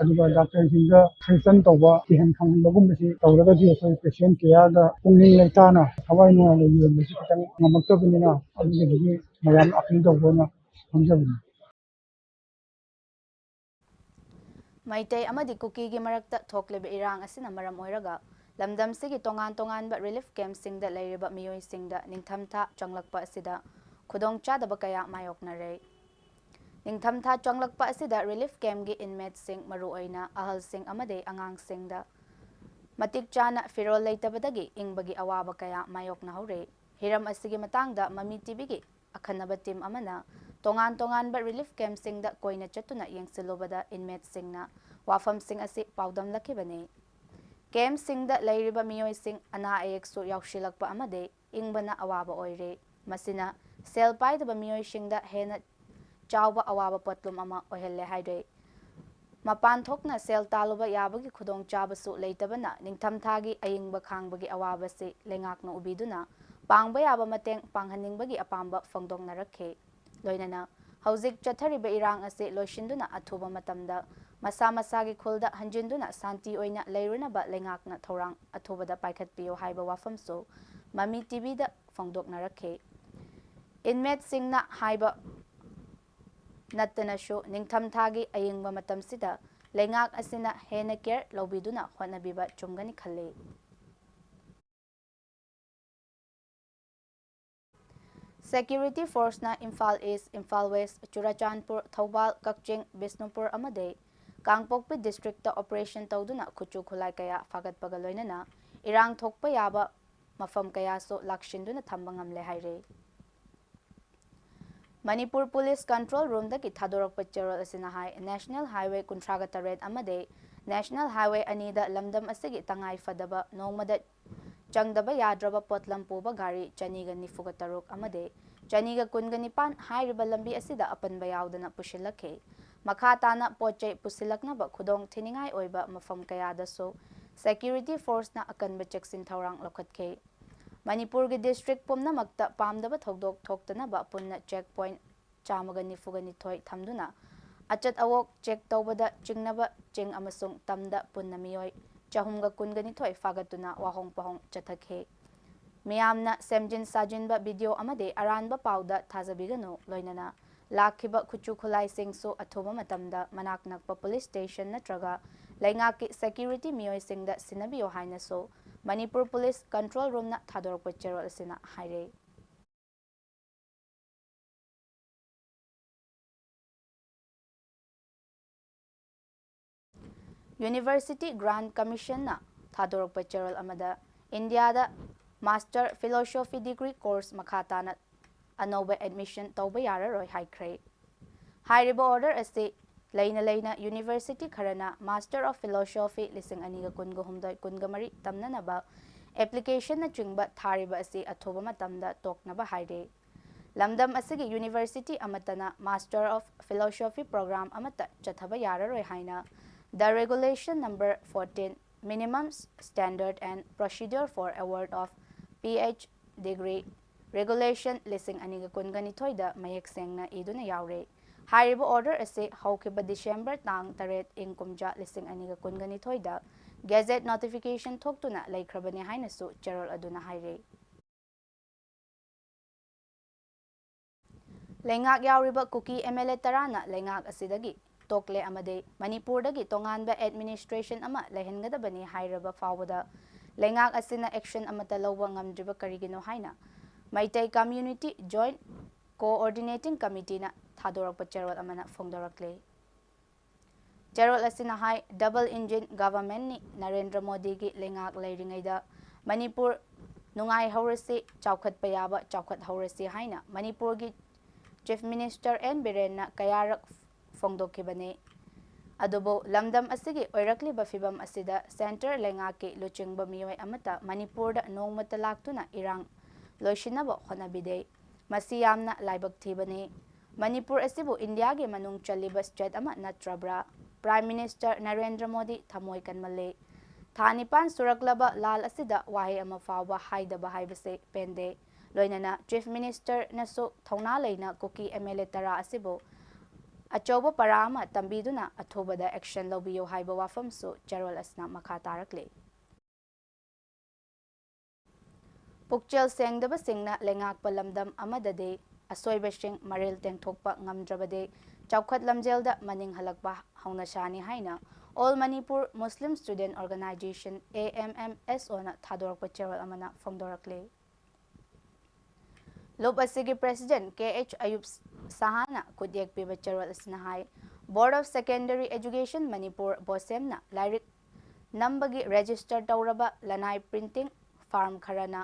ꯑꯗꯨꯒ ꯗꯥꯛꯇꯔꯁꯤꯡꯗ ꯁꯖꯦꯁꯟ ꯇꯧꯕ, ꯀꯤꯍꯟ ꯈꯪꯍꯟꯕꯒꯨꯝꯕꯁꯤ ꯇꯧꯔꯒꯗꯤ ꯑꯩꯈꯣꯏ ꯄꯦꯁꯦꯟ ꯀꯦꯌꯔꯗ ꯄꯨꯛꯅꯤꯡ ꯂꯩꯇꯥꯅ ꯊꯋꯥꯏ ꯅꯨꯡꯉꯥꯏꯅ ꯌꯦꯡꯕꯁꯤ ꯈꯤꯇꯪ ꯉꯝꯃꯛꯇꯕꯅꯤꯅ, ꯑꯗꯨꯗꯒꯤ ꯃꯌꯥꯝ ꯑꯄꯤꯜ ꯇꯧꯕ ꯑꯣꯏꯅ ꯊꯝꯖꯕꯅꯤ꯫ ꯃꯩꯇꯩ ꯑꯃꯗꯤ ꯀꯨꯀꯤꯒꯤ ꯃꯔꯛꯇ ꯊꯣꯛꯂꯤꯕ ꯏꯔꯥꯡ ꯑꯁꯤꯅ ꯃꯔꯝ ꯑꯣꯏꯔꯒ ꯂꯝꯗꯝꯁꯤꯒꯤ ꯇꯣꯉꯥꯟ ꯇꯣꯉꯥꯟꯕ ꯔꯤꯂꯤꯐ ꯀꯦꯝꯞꯁꯤꯡꯗ ꯂꯩꯔꯤꯕ ꯃꯤꯑꯣꯏꯁꯤꯡꯗ ꯅꯤꯡꯊꯝꯊꯥ ꯆꯪꯂꯛꯄ ꯑꯁꯤꯗ ꯈꯨꯗꯣꯡꯆꯥꯗꯕ ꯀꯌꯥ ꯃꯥꯌꯣꯛꯅꯔꯦ꯫ ꯅꯤꯡꯊꯝꯊꯥ ꯆꯪꯂꯛꯄ ꯑꯁꯤꯗ ꯔꯤꯂꯤꯐ ꯀꯦꯝꯞꯀꯤ ꯏꯟꯃꯦꯠꯁꯤꯡ, ꯃꯔꯨꯑꯣꯏꯅ ꯑꯍꯜꯁꯤꯡ ꯑꯃꯗꯤ ꯑꯉꯥꯡꯁꯤꯡꯗ ꯃꯇꯤꯛ ꯆꯥꯅ ꯐꯤꯔꯣꯜ ꯂꯩꯇꯕꯗꯒꯤ ꯏꯪꯕꯒꯤ ꯑꯋꯥꯕ ꯀꯌꯥ ꯃꯥꯌꯣꯛꯅꯍꯧꯔꯦ꯫ ꯍꯤꯔꯝ ꯑꯁꯤꯒꯤ ꯃꯇꯥꯡꯗ ꯃꯃꯤ ꯇꯤꯚꯤꯒꯤ ꯑꯈꯟꯅꯕ ꯇꯤꯝ ꯑꯃꯅ ꯇꯣꯉꯥꯟ ꯇꯣꯉꯥꯟꯕ ꯔꯤꯂꯤꯐ ꯀꯦꯝꯞꯁꯤꯡꯗ ꯀꯣꯏꯅ ꯆꯠꯇꯨꯅ ꯌꯦꯡꯁꯤꯜꯂꯨꯕꯗ ꯏꯟꯃꯦꯠꯁꯤꯡꯅ ꯋꯥꯐꯝꯁꯤꯡ ꯑꯁꯤ ꯄꯥꯎꯗꯝꯂꯛꯈꯤꯕꯅꯤ꯫ ꯀꯦꯝꯞꯁꯤꯡꯗ ꯂꯩꯔꯤꯕ ꯃꯤꯑꯣꯏꯁꯤꯡ ꯑꯅꯥ ꯑꯌꯦꯛꯁꯨ ꯌꯥꯎꯁꯤꯜꯂꯛꯄ ꯑꯃꯗꯤ ꯏꯪꯕꯅ ꯑꯋꯥꯕ ꯑꯣꯏꯔꯦ꯫ ꯃꯁꯤꯅ ꯁꯦꯜ ꯄꯥꯏꯗꯕ ꯃꯤꯑꯣꯏꯁꯤꯡꯗ ꯍꯦꯟꯅ ꯆꯥꯎꯕ ꯑꯋꯥꯕ ꯄꯣꯠꯂꯨꯝ ꯑꯃ ꯑꯣꯏꯍꯜꯂꯦ ꯍꯥꯏꯔꯦ꯫ ꯃꯄꯥꯟ ꯊꯣꯛꯅ ꯁꯦꯜ ꯇꯥꯜꯂꯨꯕ ꯌꯥꯕꯒꯤ ꯈꯨꯗꯣꯡꯆꯥꯕꯁꯨ ꯂꯩꯇꯕꯅ ꯅꯤꯡꯊꯝꯊꯥꯒꯤ ꯑꯏꯪꯕ ꯈꯥꯡꯕꯒꯤ ꯑꯋꯥꯕꯁꯤ ꯂꯩꯉꯥꯛꯅ ꯎꯕꯤꯗꯨꯅ ꯄꯥꯡꯕ ꯌꯥꯕ ꯃꯇꯦꯡ ꯄꯥꯡꯍꯟꯅꯤꯡꯕꯒꯤ ꯑꯄꯥꯝꯕ ꯐꯣꯡꯗꯣꯛꯅꯔꯛꯈꯤ꯫ ꯂꯣꯏꯅꯅ ꯍꯧꯖꯤꯛ ꯆꯠꯊꯔꯤꯕ ꯏꯔꯥꯡ ꯑꯁꯤ ꯂꯣꯏꯁꯤꯟꯗꯨꯅ ꯑꯊꯨꯕ ꯃꯇꯝꯗ ꯃꯁꯥ ꯃꯁꯥꯒꯤ ꯈꯨꯜꯗ ꯍꯟꯖꯤꯟꯗꯨꯅ ꯁꯥꯟꯇꯤ ꯑꯣꯏꯅ ꯂꯩꯔꯨꯅꯕ ꯂꯩꯉꯥꯛꯅ ꯊꯧꯔꯥꯡ ꯑꯊꯨꯕꯗ ꯄꯥꯏꯈꯠꯄꯤꯌꯨ ꯍꯥꯏꯕ ꯋꯥꯐꯝꯁꯨ ꯃꯃꯤ ꯇꯤꯚꯤꯗ ꯐꯣꯡꯗꯣꯛꯅꯔꯛꯈꯤ꯫ ꯏꯟꯃꯦꯠꯁꯤꯡꯅ ꯍꯥꯏꯕ ꯅꯠꯇꯅꯁꯨ ꯅꯤꯡꯊꯝꯊꯥꯒꯤ ꯑꯏꯪꯕ ꯃꯇꯝꯁꯤꯗ ꯂꯩꯉꯥꯛ ꯑꯁꯤꯅ ꯍꯦꯟꯅ ꯀꯦꯌꯔ ꯂꯧꯕꯤꯗꯨꯅ ꯍꯣꯠꯅꯕꯤꯕ ꯆꯨꯝꯒꯅꯤ ꯈꯜꯂꯤ꯫ ꯁꯦꯀ꯭ꯌꯨꯔꯤꯇꯤ ꯐꯣꯔꯁꯅ ꯏꯝꯐꯥꯜ ꯏꯁ, ꯏꯝꯐꯥꯜ ꯋꯦꯁ, ꯆꯨꯔꯥꯆꯥꯟꯄꯨꯔ, ꯊꯧꯕꯥꯜ, ꯀꯛꯆꯤꯡ, ꯕꯤꯁꯅꯨꯄꯨꯔ ꯑꯃꯗꯤ ꯀꯥꯡꯄꯣꯛꯄꯤ ꯗꯤꯁꯇ꯭ꯔꯤꯛꯇ ꯑꯣꯄꯔꯦꯁꯟ ꯇꯧꯗꯨꯅ ꯈꯨꯠꯁꯨ ꯈꯨꯠꯂꯥꯏ ꯀꯌꯥ ꯐꯥꯒꯠꯄꯒ ꯂꯣꯏꯅꯅ ꯏꯔꯥꯡ ꯊꯣꯛꯄ ꯌꯥꯕ ꯃꯐꯝ ꯀꯌꯥꯁꯨ ꯂꯥꯛꯁꯤꯟꯗꯨꯅ ꯊꯝꯕ ꯉꯝꯂꯦ ꯍꯥꯏꯔꯤ꯫ ꯃꯅꯤꯄꯨꯔ ꯄꯨꯂꯤꯁ ꯀꯟꯇ꯭ꯔꯣꯜ ꯔꯨꯝꯗꯒꯤ ꯊꯥꯗꯣꯔꯛꯄ ꯆꯦꯔꯣꯜ ꯑꯁꯤꯅ ꯍꯥꯏ, ꯅꯦꯁꯅꯦꯜ ꯍꯥꯏꯋꯦ ꯀꯨꯟꯊ꯭ꯔꯥꯒ ꯇꯔꯦꯠ ꯑꯃꯗꯤ ꯅꯦꯁꯅꯦꯜ ꯍꯥꯏꯋꯦ ꯑꯅꯤꯗ ꯂꯝꯗꯝ ꯑꯁꯤꯒꯤ ꯇꯉꯥꯏ ꯐꯗꯕ ꯅꯣꯡꯃꯗ ꯆꯪꯗꯕ ꯌꯥꯗ꯭ꯔꯕ ꯄꯣꯠꯂꯝ ꯄꯨꯕ ꯒꯥꯔꯤ ꯆꯅꯤꯒ ꯅꯤꯐꯨꯒ ꯇꯔꯨꯛ ꯑꯃꯗꯤ ꯆꯅꯤꯒ ꯀꯨꯟꯒ ꯅꯤꯄꯥꯟ ꯍꯥꯏꯔꯤꯕ ꯂꯝꯕꯤ ꯑꯁꯤꯗ ꯑꯄꯟꯕ ꯌꯥꯎꯗꯅ ꯄꯨꯁꯤꯜꯂꯛꯈꯤ꯫ ꯃꯈꯥ ꯇꯥꯅ ꯄꯣꯠ ꯆꯩ ꯄꯨꯁꯤꯜꯂꯛꯅꯕ ꯈꯨꯗꯣꯡ ꯊꯤꯅꯤꯡꯉꯥꯏ ꯑꯣꯏꯕ ꯃꯐꯝ ꯀꯌꯥꯗꯁꯨ security forceꯅ ꯑꯀꯟꯕ ꯆꯦꯛꯁꯤꯟ ꯊꯧꯔꯥꯡ ꯂꯧꯈꯠꯈꯤ꯫ ꯃꯅꯤꯄꯨꯔꯒꯤ district ꯄꯨꯝꯅꯃꯛꯇ ꯄꯥꯝꯗꯕ ꯊꯧꯗꯣꯛ ꯊꯣꯛꯇꯅꯕ ꯄꯨꯟꯅ check point ꯆꯥꯝꯃꯒ ꯅꯤꯐꯨꯒ ꯅꯤꯊꯣꯏ ꯊꯝꯗꯨꯅ ꯑꯆꯠ ꯑꯋꯣꯛ check ꯇꯧꯕꯗ ꯆꯤꯡꯅꯕ ꯆꯤꯡ ꯑꯃꯁꯨꯡ ꯇꯝꯗ ꯄꯨꯟꯅ ꯃꯤꯑꯣꯏ ꯆꯍꯨꯝꯒ ꯀꯨꯟꯒ ꯅꯤꯊꯣꯏ ꯐꯥꯒꯠꯇꯨꯅ ꯋꯥꯍꯣꯡ ꯄꯍꯣꯡ ꯆꯠꯊꯈꯤ꯫ ꯃꯤꯌꯥꯝꯅ ꯁꯦꯝꯖꯤꯟ ꯁꯥꯖꯤꯟꯕ video ꯑꯃꯗꯤ ꯑꯔꯥꯟꯕ ꯄꯥꯎꯗ ꯊꯥꯖꯕꯤꯒꯅꯨ, ꯂꯣꯏꯅꯅ ꯂꯥꯛꯈꯤꯕ ꯈꯨꯠꯁꯨ ꯈꯨꯠꯂꯥꯏꯁꯤꯡꯁꯨ ꯑꯊꯨꯕ ꯃꯇꯝꯗ ꯃꯅꯥꯛ ꯅꯛꯄ police station ꯅꯠꯇ꯭ꯔꯒ ꯂꯩꯉꯥꯛꯀꯤ security ꯃꯤꯑꯣꯏꯁꯤꯡꯗ ꯁꯤꯟꯅꯕꯤꯌꯨ ꯍꯥꯏꯅꯁꯨ ꯃꯅꯤꯄꯨꯔ Police Control Roomꯅ ꯊꯥꯗꯣꯔꯛꯄ ꯆꯦꯔꯣꯜ ꯑꯁꯤꯅ ꯍꯥꯏꯔꯤ꯫ University Grant Commissionꯅ ꯊꯥꯗꯣꯔꯛꯄ ꯆꯦꯔꯣꯜ ꯑꯃꯗ ꯏꯟꯗꯤꯌꯥꯗ Master Philosophy Degree Course ꯃꯈꯥ ꯇꯥꯅ ꯑꯅꯧꯕ admission ꯇꯧꯕ ꯌꯥꯔꯔꯣꯏ ꯍꯥꯏꯈ꯭ꯔꯦ꯫ ꯍꯥꯏꯔꯤꯕ order ꯑꯁꯤ ꯂꯩꯅ ꯂꯩꯅ university ꯈꯔꯅ Master of Philosophy ꯂꯤꯁꯤꯡ ꯑꯅꯤꯒ ꯀꯨꯟꯒ ꯍꯨꯝꯗꯣꯏ ꯀꯨꯟꯒ ꯃꯔꯤ ꯇꯝꯅꯅꯕ applicationꯅꯆꯤꯡꯕ ꯊꯥꯔꯤꯕ ꯑꯁꯤ ꯑꯊꯨꯕ ꯃꯇꯝꯗ ꯇꯣꯛꯅꯕ ꯍꯥꯏꯔꯦ꯫ ꯂꯝꯗꯝ ꯑꯁꯤꯒꯤ university ꯑꯃꯠꯇꯅ Master of Philosophy program ꯑꯃꯠꯇ ꯆꯠꯊꯕ ꯌꯥꯔꯔꯣꯏ ꯍꯥꯏꯅ The Regulation Number fourteen, Minimum Standard and Procedure for Award of P H Degree Regulation ꯂꯤꯁꯤꯡ ꯑꯅꯤꯒ ꯀꯨꯟꯒ ꯅꯤꯊꯣꯏꯗ ꯃꯌꯦꯛ ꯁꯦꯡꯅ ꯏꯗꯨꯅ ꯌꯥꯎꯔꯦ꯫ ꯍꯥꯏꯔꯤꯕ order ꯑꯁꯤ ꯍꯧꯈꯤꯕ December ꯇꯥꯡ ꯇꯔꯦꯠ, ꯏꯪ ꯀꯨꯝꯖꯥ ꯂꯤꯁꯤꯡ ꯑꯅꯤꯒ ꯀꯨꯟꯒ ꯅꯤꯊꯣꯏꯗ gazette notification ꯊꯣꯛꯇꯨꯅ ꯂꯩꯈ꯭ꯔꯕꯅꯤ ꯍꯥꯏꯅꯁꯨ ꯆꯦꯔꯣꯜ ꯑꯗꯨꯅ ꯍꯥꯏꯔꯤ꯫ ꯂꯩꯉꯥꯛ ꯌꯥꯎꯔꯤꯕ ꯀꯨꯀꯤ M L A ꯇꯔꯥꯅ ꯂꯩꯉꯥꯛ ꯑꯁꯤꯗꯒꯤ ꯇꯣꯛꯂꯦ ꯑꯃꯗꯤ ꯃꯅꯤꯄꯨꯔꯗꯒꯤ ꯇꯣꯉꯥꯟꯕ administration ꯑꯃ ꯂꯩꯍꯟꯒꯗꯕꯅꯤ ꯍꯥꯏꯔꯕ ꯐꯥꯎꯕꯗ ꯂꯩꯉꯥꯛ ꯑꯁꯤꯅ action ꯑꯃꯠꯇ ꯂꯧꯕ ꯉꯝꯗ꯭ꯔꯤꯕ ꯀꯔꯤꯒꯤꯅꯣ ꯍꯥꯏꯅ ꯃꯩꯇꯩ Community Joint Coordinating Committeeꯅ ꯊꯥꯗꯣꯔꯛꯄ ꯆꯦꯔꯣꯜ ꯑꯃꯅ ꯐꯣꯡꯗꯣꯔꯛꯂꯤ꯫ ꯆꯦꯔꯣꯜ ꯑꯁꯤꯅ ꯍꯥꯏ, double engine governmentꯅꯤ, ꯅꯔꯦꯟꯗ꯭ꯔ ꯃꯣꯗꯤꯒꯤ ꯂꯩꯉꯥꯛ ꯂꯩꯔꯤꯉꯩꯗ ꯃꯅꯤꯄꯨꯔ ꯅꯨꯡꯉꯥꯏꯍꯧꯔꯁꯤ, ꯆꯥꯎꯈꯠꯄ ꯌꯥꯕ ꯆꯥꯎꯈꯠꯍꯧꯔꯁꯤ ꯍꯥꯏꯅ ꯃꯅꯤꯄꯨꯔꯒꯤ Chief Minister N ꯕꯤꯔꯦꯟꯅ ꯀꯌꯥꯔꯛ ꯐꯣꯡꯗꯣꯛꯈꯤꯕꯅꯤ꯫ ꯑꯗꯨꯕꯨ ꯂꯝꯗꯝ ꯑꯁꯤꯒꯤ ꯑꯣꯏꯔꯛꯂꯤꯕ ꯐꯤꯚꯝ ꯑꯁꯤꯗ centre ꯂꯩꯉꯥꯛꯀꯤ ꯂꯨꯆꯤꯡꯕ ꯃꯤꯑꯣꯏ ꯑꯃꯠꯇ ꯃꯅꯤꯄꯨꯔꯗ ꯅꯣꯡꯃꯇ ꯂꯥꯛꯇꯨꯅ ꯏꯔꯥꯡ ꯂꯣꯏꯁꯤꯟꯅꯕ ꯍꯣꯠꯅꯕꯤꯗꯦ꯫ ꯃꯁꯤ ꯌꯥꯝꯅ ꯂꯥꯏꯕꯛ ꯊꯤꯕꯅꯤ꯫ ꯃꯅꯤꯄꯨꯔ ꯑꯁꯤꯕꯨ ꯏꯟꯗꯤꯌꯥꯒꯤ ꯃꯅꯨꯡ ꯆꯜꯂꯤꯕ state ꯑꯃ ꯅꯠꯇ꯭ꯔꯕ꯭ꯔꯥ? Prime Minister ꯅꯔꯦꯟꯗ꯭ꯔ ꯃꯣꯗꯤ ꯊꯃꯣꯏ ꯀꯟꯃꯜꯂꯤ꯫ ꯊꯥ ꯅꯤꯄꯥꯟ ꯁꯨꯔꯛꯂꯕ ꯂꯥꯜ ꯑꯁꯤꯗ ꯋꯥꯍꯩ ꯑꯃ ꯐꯥꯎꯕ ꯍꯥꯏꯗꯕ ꯍꯥꯏꯕꯁꯦ ꯄꯦꯟꯗꯦ꯫ ꯂꯣꯏꯅꯅ Chief Minister ꯅꯁꯨ ꯊꯧꯅꯥ ꯂꯩꯅ ꯀꯨꯀꯤ MLA ꯇꯔꯥ ꯑꯁꯤꯕꯨ ꯑꯆꯧꯕ ꯄꯔꯥ ꯑꯃ ꯇꯝꯕꯤꯗꯨꯅ ꯑꯊꯨꯕꯗ action ꯂꯧꯕꯤꯌꯨ ꯍꯥꯏꯕ ꯋꯥꯐꯝꯁꯨ ꯆꯦꯔꯣꯜ ꯑꯁꯤꯅ ꯃꯈꯥ ꯇꯥꯔꯛꯂꯤ꯫ ꯄꯨꯛꯆꯦꯜ ꯁꯦꯡꯗꯕꯁꯤꯡꯅ ꯂꯩꯉꯥꯛꯄ ꯂꯝꯗꯝ ꯑꯃꯗꯗꯤ ꯑꯁꯣꯏꯕꯁꯤꯡ ꯃꯔꯤꯜ ꯇꯦꯡꯊꯣꯛꯄ ꯉꯝꯗ꯭ꯔꯕꯗꯤ ꯆꯥꯎꯈꯠ ꯂꯝꯖꯦꯜꯗ ꯃꯅꯤꯡ ꯍꯜꯂꯛꯄ ꯍꯧꯅꯁꯥꯅꯤ ꯍꯥꯏꯅ All Manipur Muslim Student Organisation, AMMSO ꯅ ꯊꯥꯗꯣꯔꯛꯄ ꯆꯦꯔꯣꯜ ꯑꯃꯅ ꯐꯣꯡꯗꯣꯔꯛꯂꯤ꯫ ꯂꯨꯞ ꯑꯁꯤꯒꯤ President ꯀꯦ ꯑꯩꯆ ꯑꯌꯨꯕ ꯁꯍꯥꯅ ꯈꯨꯠꯌꯦꯛ ꯄꯤꯕ ꯆꯦꯔꯣꯜ ꯑꯁꯤꯅ ꯍꯥꯏ, Board of Secondary Education Manipur, BOSEM ꯅ ꯂꯥꯏꯔꯤꯛ ꯅꯝꯕꯒꯤ register ꯇꯧꯔꯕ ꯂꯅꯥꯏ printing firm ꯈꯔꯅ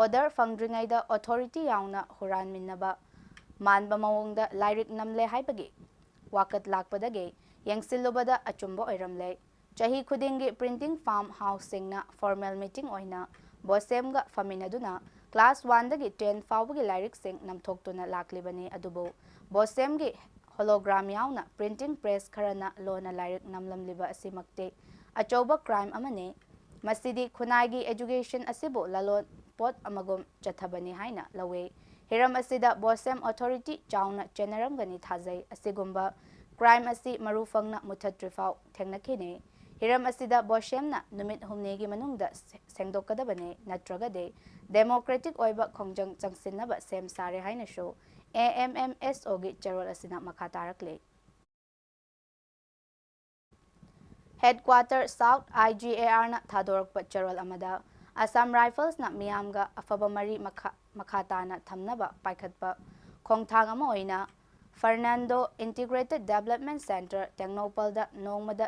order ꯐꯪꯗ꯭ꯔꯤꯉꯩꯗ authority ꯌꯥꯎꯅ ꯍꯨꯔꯥꯟꯃꯤꯟꯅꯕ ꯃꯥꯟꯕ ꯃꯑꯣꯡꯗ ꯂꯥꯏꯔꯤꯛ ꯅꯝꯂꯦ ꯍꯥꯏꯕꯒꯤ ꯋꯥꯀꯠ ꯂꯥꯛꯄꯗꯒꯤ ꯌꯦꯡꯁꯤꯜꯂꯨꯕꯗ ꯑꯆꯨꯝꯕ ꯑꯣꯏꯔꯝꯂꯦ꯫ ꯆꯍꯤ ꯈꯨꯗꯤꯡꯒꯤ printing farm house ꯁꯤꯡꯅ formal meeting ꯑꯣꯏꯅ BOSEM ꯒ ꯐꯝꯃꯤꯟꯅꯗꯨꯅ class one ꯗꯒꯤ ten ꯐꯥꯎꯕꯒꯤ ꯂꯥꯏꯔꯤꯛꯁꯤꯡ ꯅꯝꯊꯣꯛꯇꯨꯅ ꯂꯥꯛꯂꯤꯕꯅꯤ꯫ ꯑꯗꯨꯕꯨ BOSEM ꯒꯤ hologram ꯌꯥꯎꯅ printing press ꯈꯔꯅ ꯂꯣꯟꯅ ꯂꯥꯏꯔꯤꯛ ꯅꯝꯂꯝꯂꯤꯕ ꯑꯁꯤꯃꯛꯇꯤ ꯑꯆꯧꯕ crime ꯑꯃꯅꯤ꯫ ꯃꯁꯤꯗꯤ ꯈꯨꯟꯅꯥꯏꯒꯤ education ꯑꯁꯤꯕꯨ ꯂꯂꯣꯟ ꯄꯣꯠ ꯑꯃꯒꯨꯝ ꯆꯠꯊꯕꯅꯤ ꯍꯥꯏꯅ ꯂꯧꯏ꯫ ꯍꯤꯔꯝ ꯑꯁꯤꯗ BOSEM authority ꯆꯥꯎꯅ ꯆꯦꯟꯅꯔꯝꯒꯅꯤ ꯊꯥꯖꯩ꯫ ꯑꯁꯤꯒꯨꯝꯕ crime ꯑꯁꯤ ꯃꯔꯨ ꯐꯪꯅ ꯃꯨꯊꯠꯇ꯭ꯔꯤꯐꯥꯎ ꯊꯦꯡꯅꯈꯤꯅꯤ꯫ ꯍꯤꯔꯝ ꯑꯁꯤꯗ BOSEM ꯅ ꯅꯨꯃꯤꯠ ꯍꯨꯝꯅꯤꯒꯤ ꯃꯅꯨꯡꯗ ꯁꯦ-, ꯁꯦꯡꯗꯣꯛꯀꯗꯕꯅꯤ, ꯅꯠꯇ꯭ꯔꯒꯗꯤ democratic ꯑꯣꯏꯕ ꯈꯣꯡꯖꯪ ꯆꯪꯁꯤꯟꯅꯕ ꯁꯦꯝ ꯁꯥꯔꯦ ꯍꯥꯏꯅꯁꯨ AMMSO ꯒꯤ ꯆꯦꯔꯣꯜ ꯑꯁꯤꯅ ꯃꯈꯥ ꯇꯥꯔꯛꯂꯤ꯫ Headquarter South, IGAR ꯅ ꯊꯥꯗꯣꯔꯛꯄ ꯆꯦꯔꯣꯜ ꯑꯃꯗ Assam Rifles ꯅ ꯃꯤꯌꯥꯝꯒ ꯑꯐꯕ ꯃꯔꯤ ꯃꯈꯥ, ꯃꯈꯥ ꯇꯥꯅ ꯊꯝꯅꯕ ꯄꯥꯏꯈꯠꯄ ꯈꯣꯡꯊꯥꯡ ꯑꯃ ꯑꯣꯏꯅ Fernando Integrated Development Centre ꯇꯦꯡꯅꯧꯄꯜꯗ ꯅꯣꯡꯃꯗ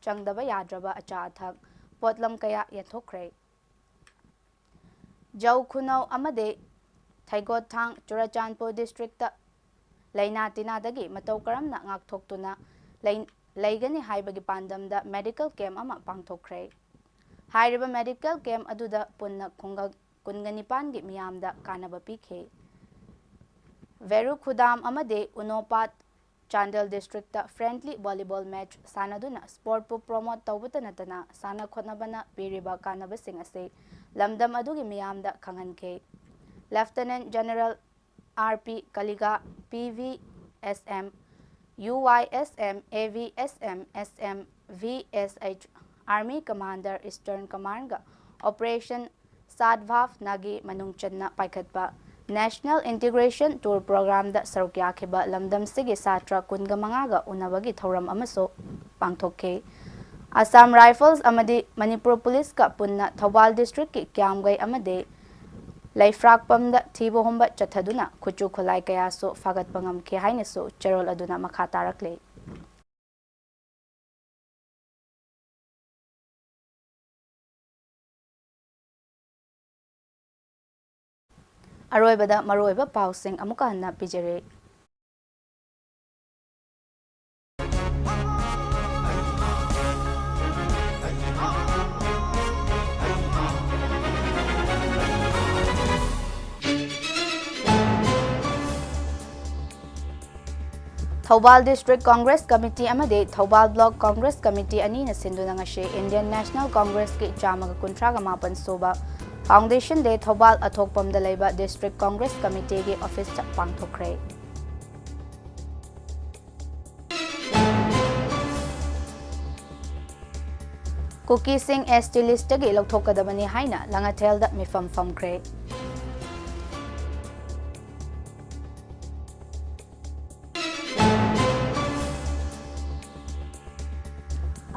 ꯆꯪꯗꯕ ꯌꯥꯗ꯭ꯔꯕ ꯑꯆꯥ ꯑꯊꯛ ꯄꯣꯠꯂꯝ ꯀꯌꯥ ꯌꯦꯟꯊꯣꯛꯈ꯭ꯔꯦ꯫ ꯖꯧ ꯈꯨꯅꯧ ꯑꯃꯗꯤ ꯊꯩꯒꯣꯠꯊꯥꯡ ꯆꯨꯔꯆꯥꯟꯄꯨꯔ district ꯇ ꯂꯩꯅꯥ ꯇꯤꯟꯅꯥꯗꯒꯤ ꯃꯇꯧ ꯀꯔꯝꯅ ꯉꯥꯛꯊꯣꯛꯇꯨꯅ ꯂꯩ-, ꯂꯩꯒꯅꯤ ꯍꯥꯏꯕꯒꯤ ꯄꯥꯟꯗꯝꯗ medical camp ꯑꯃ ꯄꯥꯡꯊꯣꯛꯈ꯭ꯔꯦ꯫ ꯍꯥꯏꯔꯤꯕ medical camp ꯑꯗꯨꯗ ꯄꯨꯟꯅ ꯈꯨꯡꯒꯪ ꯀꯨꯟꯒ ꯅꯤꯄꯥꯟꯒꯤ ꯃꯤꯌꯥꯝꯗ ꯀꯥꯟꯅꯕ ꯄꯤꯈꯤ꯫ ꯚꯦꯔꯨ ꯈꯨꯗꯥꯝ ꯑꯃꯗꯤ ꯎꯅꯣꯄꯥꯠ Chandel district friendly volleyball match ꯁꯥꯟꯅꯗꯨꯅ sportꯄꯨ promote ꯇꯧꯕꯇ ꯅꯠꯇꯅ ꯁꯥꯟꯅ ꯈꯣꯠꯅꯕꯅ ꯄꯤꯔꯤꯕ ꯀꯥꯟꯅꯕꯁꯤꯡ ꯑꯁꯤ ꯂꯝꯗꯝ ꯑꯗꯨꯒꯤ ꯃꯤꯌꯥꯝꯗ ꯈꯪꯍꯟꯈꯤ꯫ Lieutenant General R P Kaliga, P V S M, U Y S M, A V S M, S M, V S H, Army Commander Eastern Commandꯒ Operation ꯁꯥꯗꯚꯥꯚꯅꯥꯒꯤ ꯃꯅꯨꯡ ꯆꯟꯅ ꯄꯥꯏꯈꯠꯄ National Integration Tour Programꯗ ꯁꯔꯨꯛ ꯌꯥꯈꯤꯕ ꯂꯝꯗꯝꯁꯤꯒꯤ ꯁꯥꯇ꯭ꯔ ꯀꯨꯟꯒ ꯃꯉꯥꯒ ꯎꯅꯕꯒꯤ ꯊꯧꯔꯝ ꯑꯃꯁꯨ ꯄꯥꯡꯊꯣꯛꯈꯤ꯫ Assam Rifles ꯑꯃꯗꯤ ꯃꯅꯤꯄꯨꯔ Policeꯀ ꯄꯨꯟꯅ ꯊꯧꯕꯥꯜ districtꯀꯤ ꯀ꯭ꯌꯥꯝꯒꯩ ꯑꯃꯗꯤ ꯂꯩꯐ꯭ꯔꯥꯛꯄꯝꯗ ꯊꯤꯕ ꯍꯨꯝꯕ ꯆꯠꯊꯗꯨꯅ ꯈꯨꯠꯁꯨ ꯈꯨꯠꯂꯥꯏ ꯀꯌꯥꯁꯨ ꯐꯥꯒꯠꯄ ꯉꯝꯈꯤ ꯍꯥꯏꯅꯁꯨ ꯆꯦꯔꯣꯜ ꯑꯗꯨꯅ ꯃꯈꯥ ꯇꯥꯔꯛꯂꯤ꯫ ꯑꯔꯣꯏꯕꯗ ꯃꯔꯨꯑꯣꯏꯕ ꯄꯥꯎꯁꯤꯡ ꯑꯃꯨꯛꯀ ꯍꯟꯅ ꯄꯤꯖꯔꯤ꯫ ꯊꯧꯕꯥꯜ District Congress Committee ꯑꯃꯗꯤ ꯊꯧꯕꯥꯜ Block Congress Committee ꯑꯅꯤꯅ ꯁꯤꯟꯗꯨꯅ ꯉꯁꯤ Indian National Congressꯀꯤ ꯆꯥꯝꯃꯒ ꯀꯨꯟꯊ꯭ꯔꯥꯒ ꯃꯥꯄꯟ ꯁꯨꯕ Foundation Day ꯊꯧꯕꯥꯜ ꯑꯊꯣꯛꯄꯝꯗ ꯂꯩꯕ District Congress Committeeꯒꯤ officeꯇ ꯄꯥꯡꯊꯣꯛꯈ꯭ꯔꯦ꯫ ꯀꯨꯀꯤꯁꯤꯡ S T listꯇꯒꯤ ꯂꯧꯊꯣꯛꯀꯗꯕꯅꯤ ꯍꯥꯏꯅ ꯂꯥꯡꯉꯊꯦꯜꯗ ꯃꯤꯐꯝ ꯐꯝꯈ꯭ꯔꯦ꯫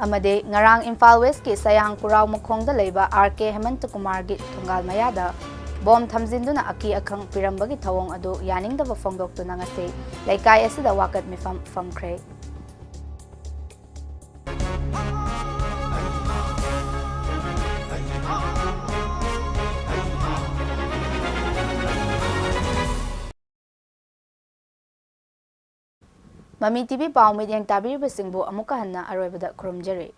ꯑꯃꯗꯤ ꯉꯔꯥꯡ ꯏꯝꯐꯥꯜ Westꯀꯤ ꯁꯌꯥꯡ ꯈꯨꯔꯥꯎ ꯃꯈꯣꯡꯗ ꯂꯩꯕ R K ꯍꯦꯃꯟꯇ ꯀꯨꯃꯥꯔꯒꯤ ꯊꯣꯡꯒꯥꯜ ꯃꯌꯥꯗ ꯕꯣꯝ ꯊꯝꯖꯤꯟꯗꯨꯅ ꯑꯀꯤ ꯑꯈꯪ ꯄꯤꯔꯝꯕꯒꯤ ꯊꯧꯑꯣꯡ ꯑꯗꯨ ꯌꯥꯅꯤꯡꯗꯕ ꯐꯣꯡꯗꯣꯛꯇꯨꯅ ꯉꯁꯤ ꯂꯩꯀꯥꯏ ꯑꯁꯤꯗ ꯋꯥꯀꯠ ꯃꯤꯐꯝ ꯐꯝꯈ꯭ꯔꯦ꯫ ꯃꯃꯤ ꯇꯤꯚꯤ ꯄꯥꯎ ꯃꯤꯠꯌꯦꯡ ꯇꯥꯕꯤꯔꯤꯕꯁꯤꯡꯕꯨ ꯑꯃꯨꯛꯀ ꯍꯟꯅ ꯑꯔꯣꯏꯕꯗ ꯈꯨꯔꯨꯝꯖꯔꯤ꯫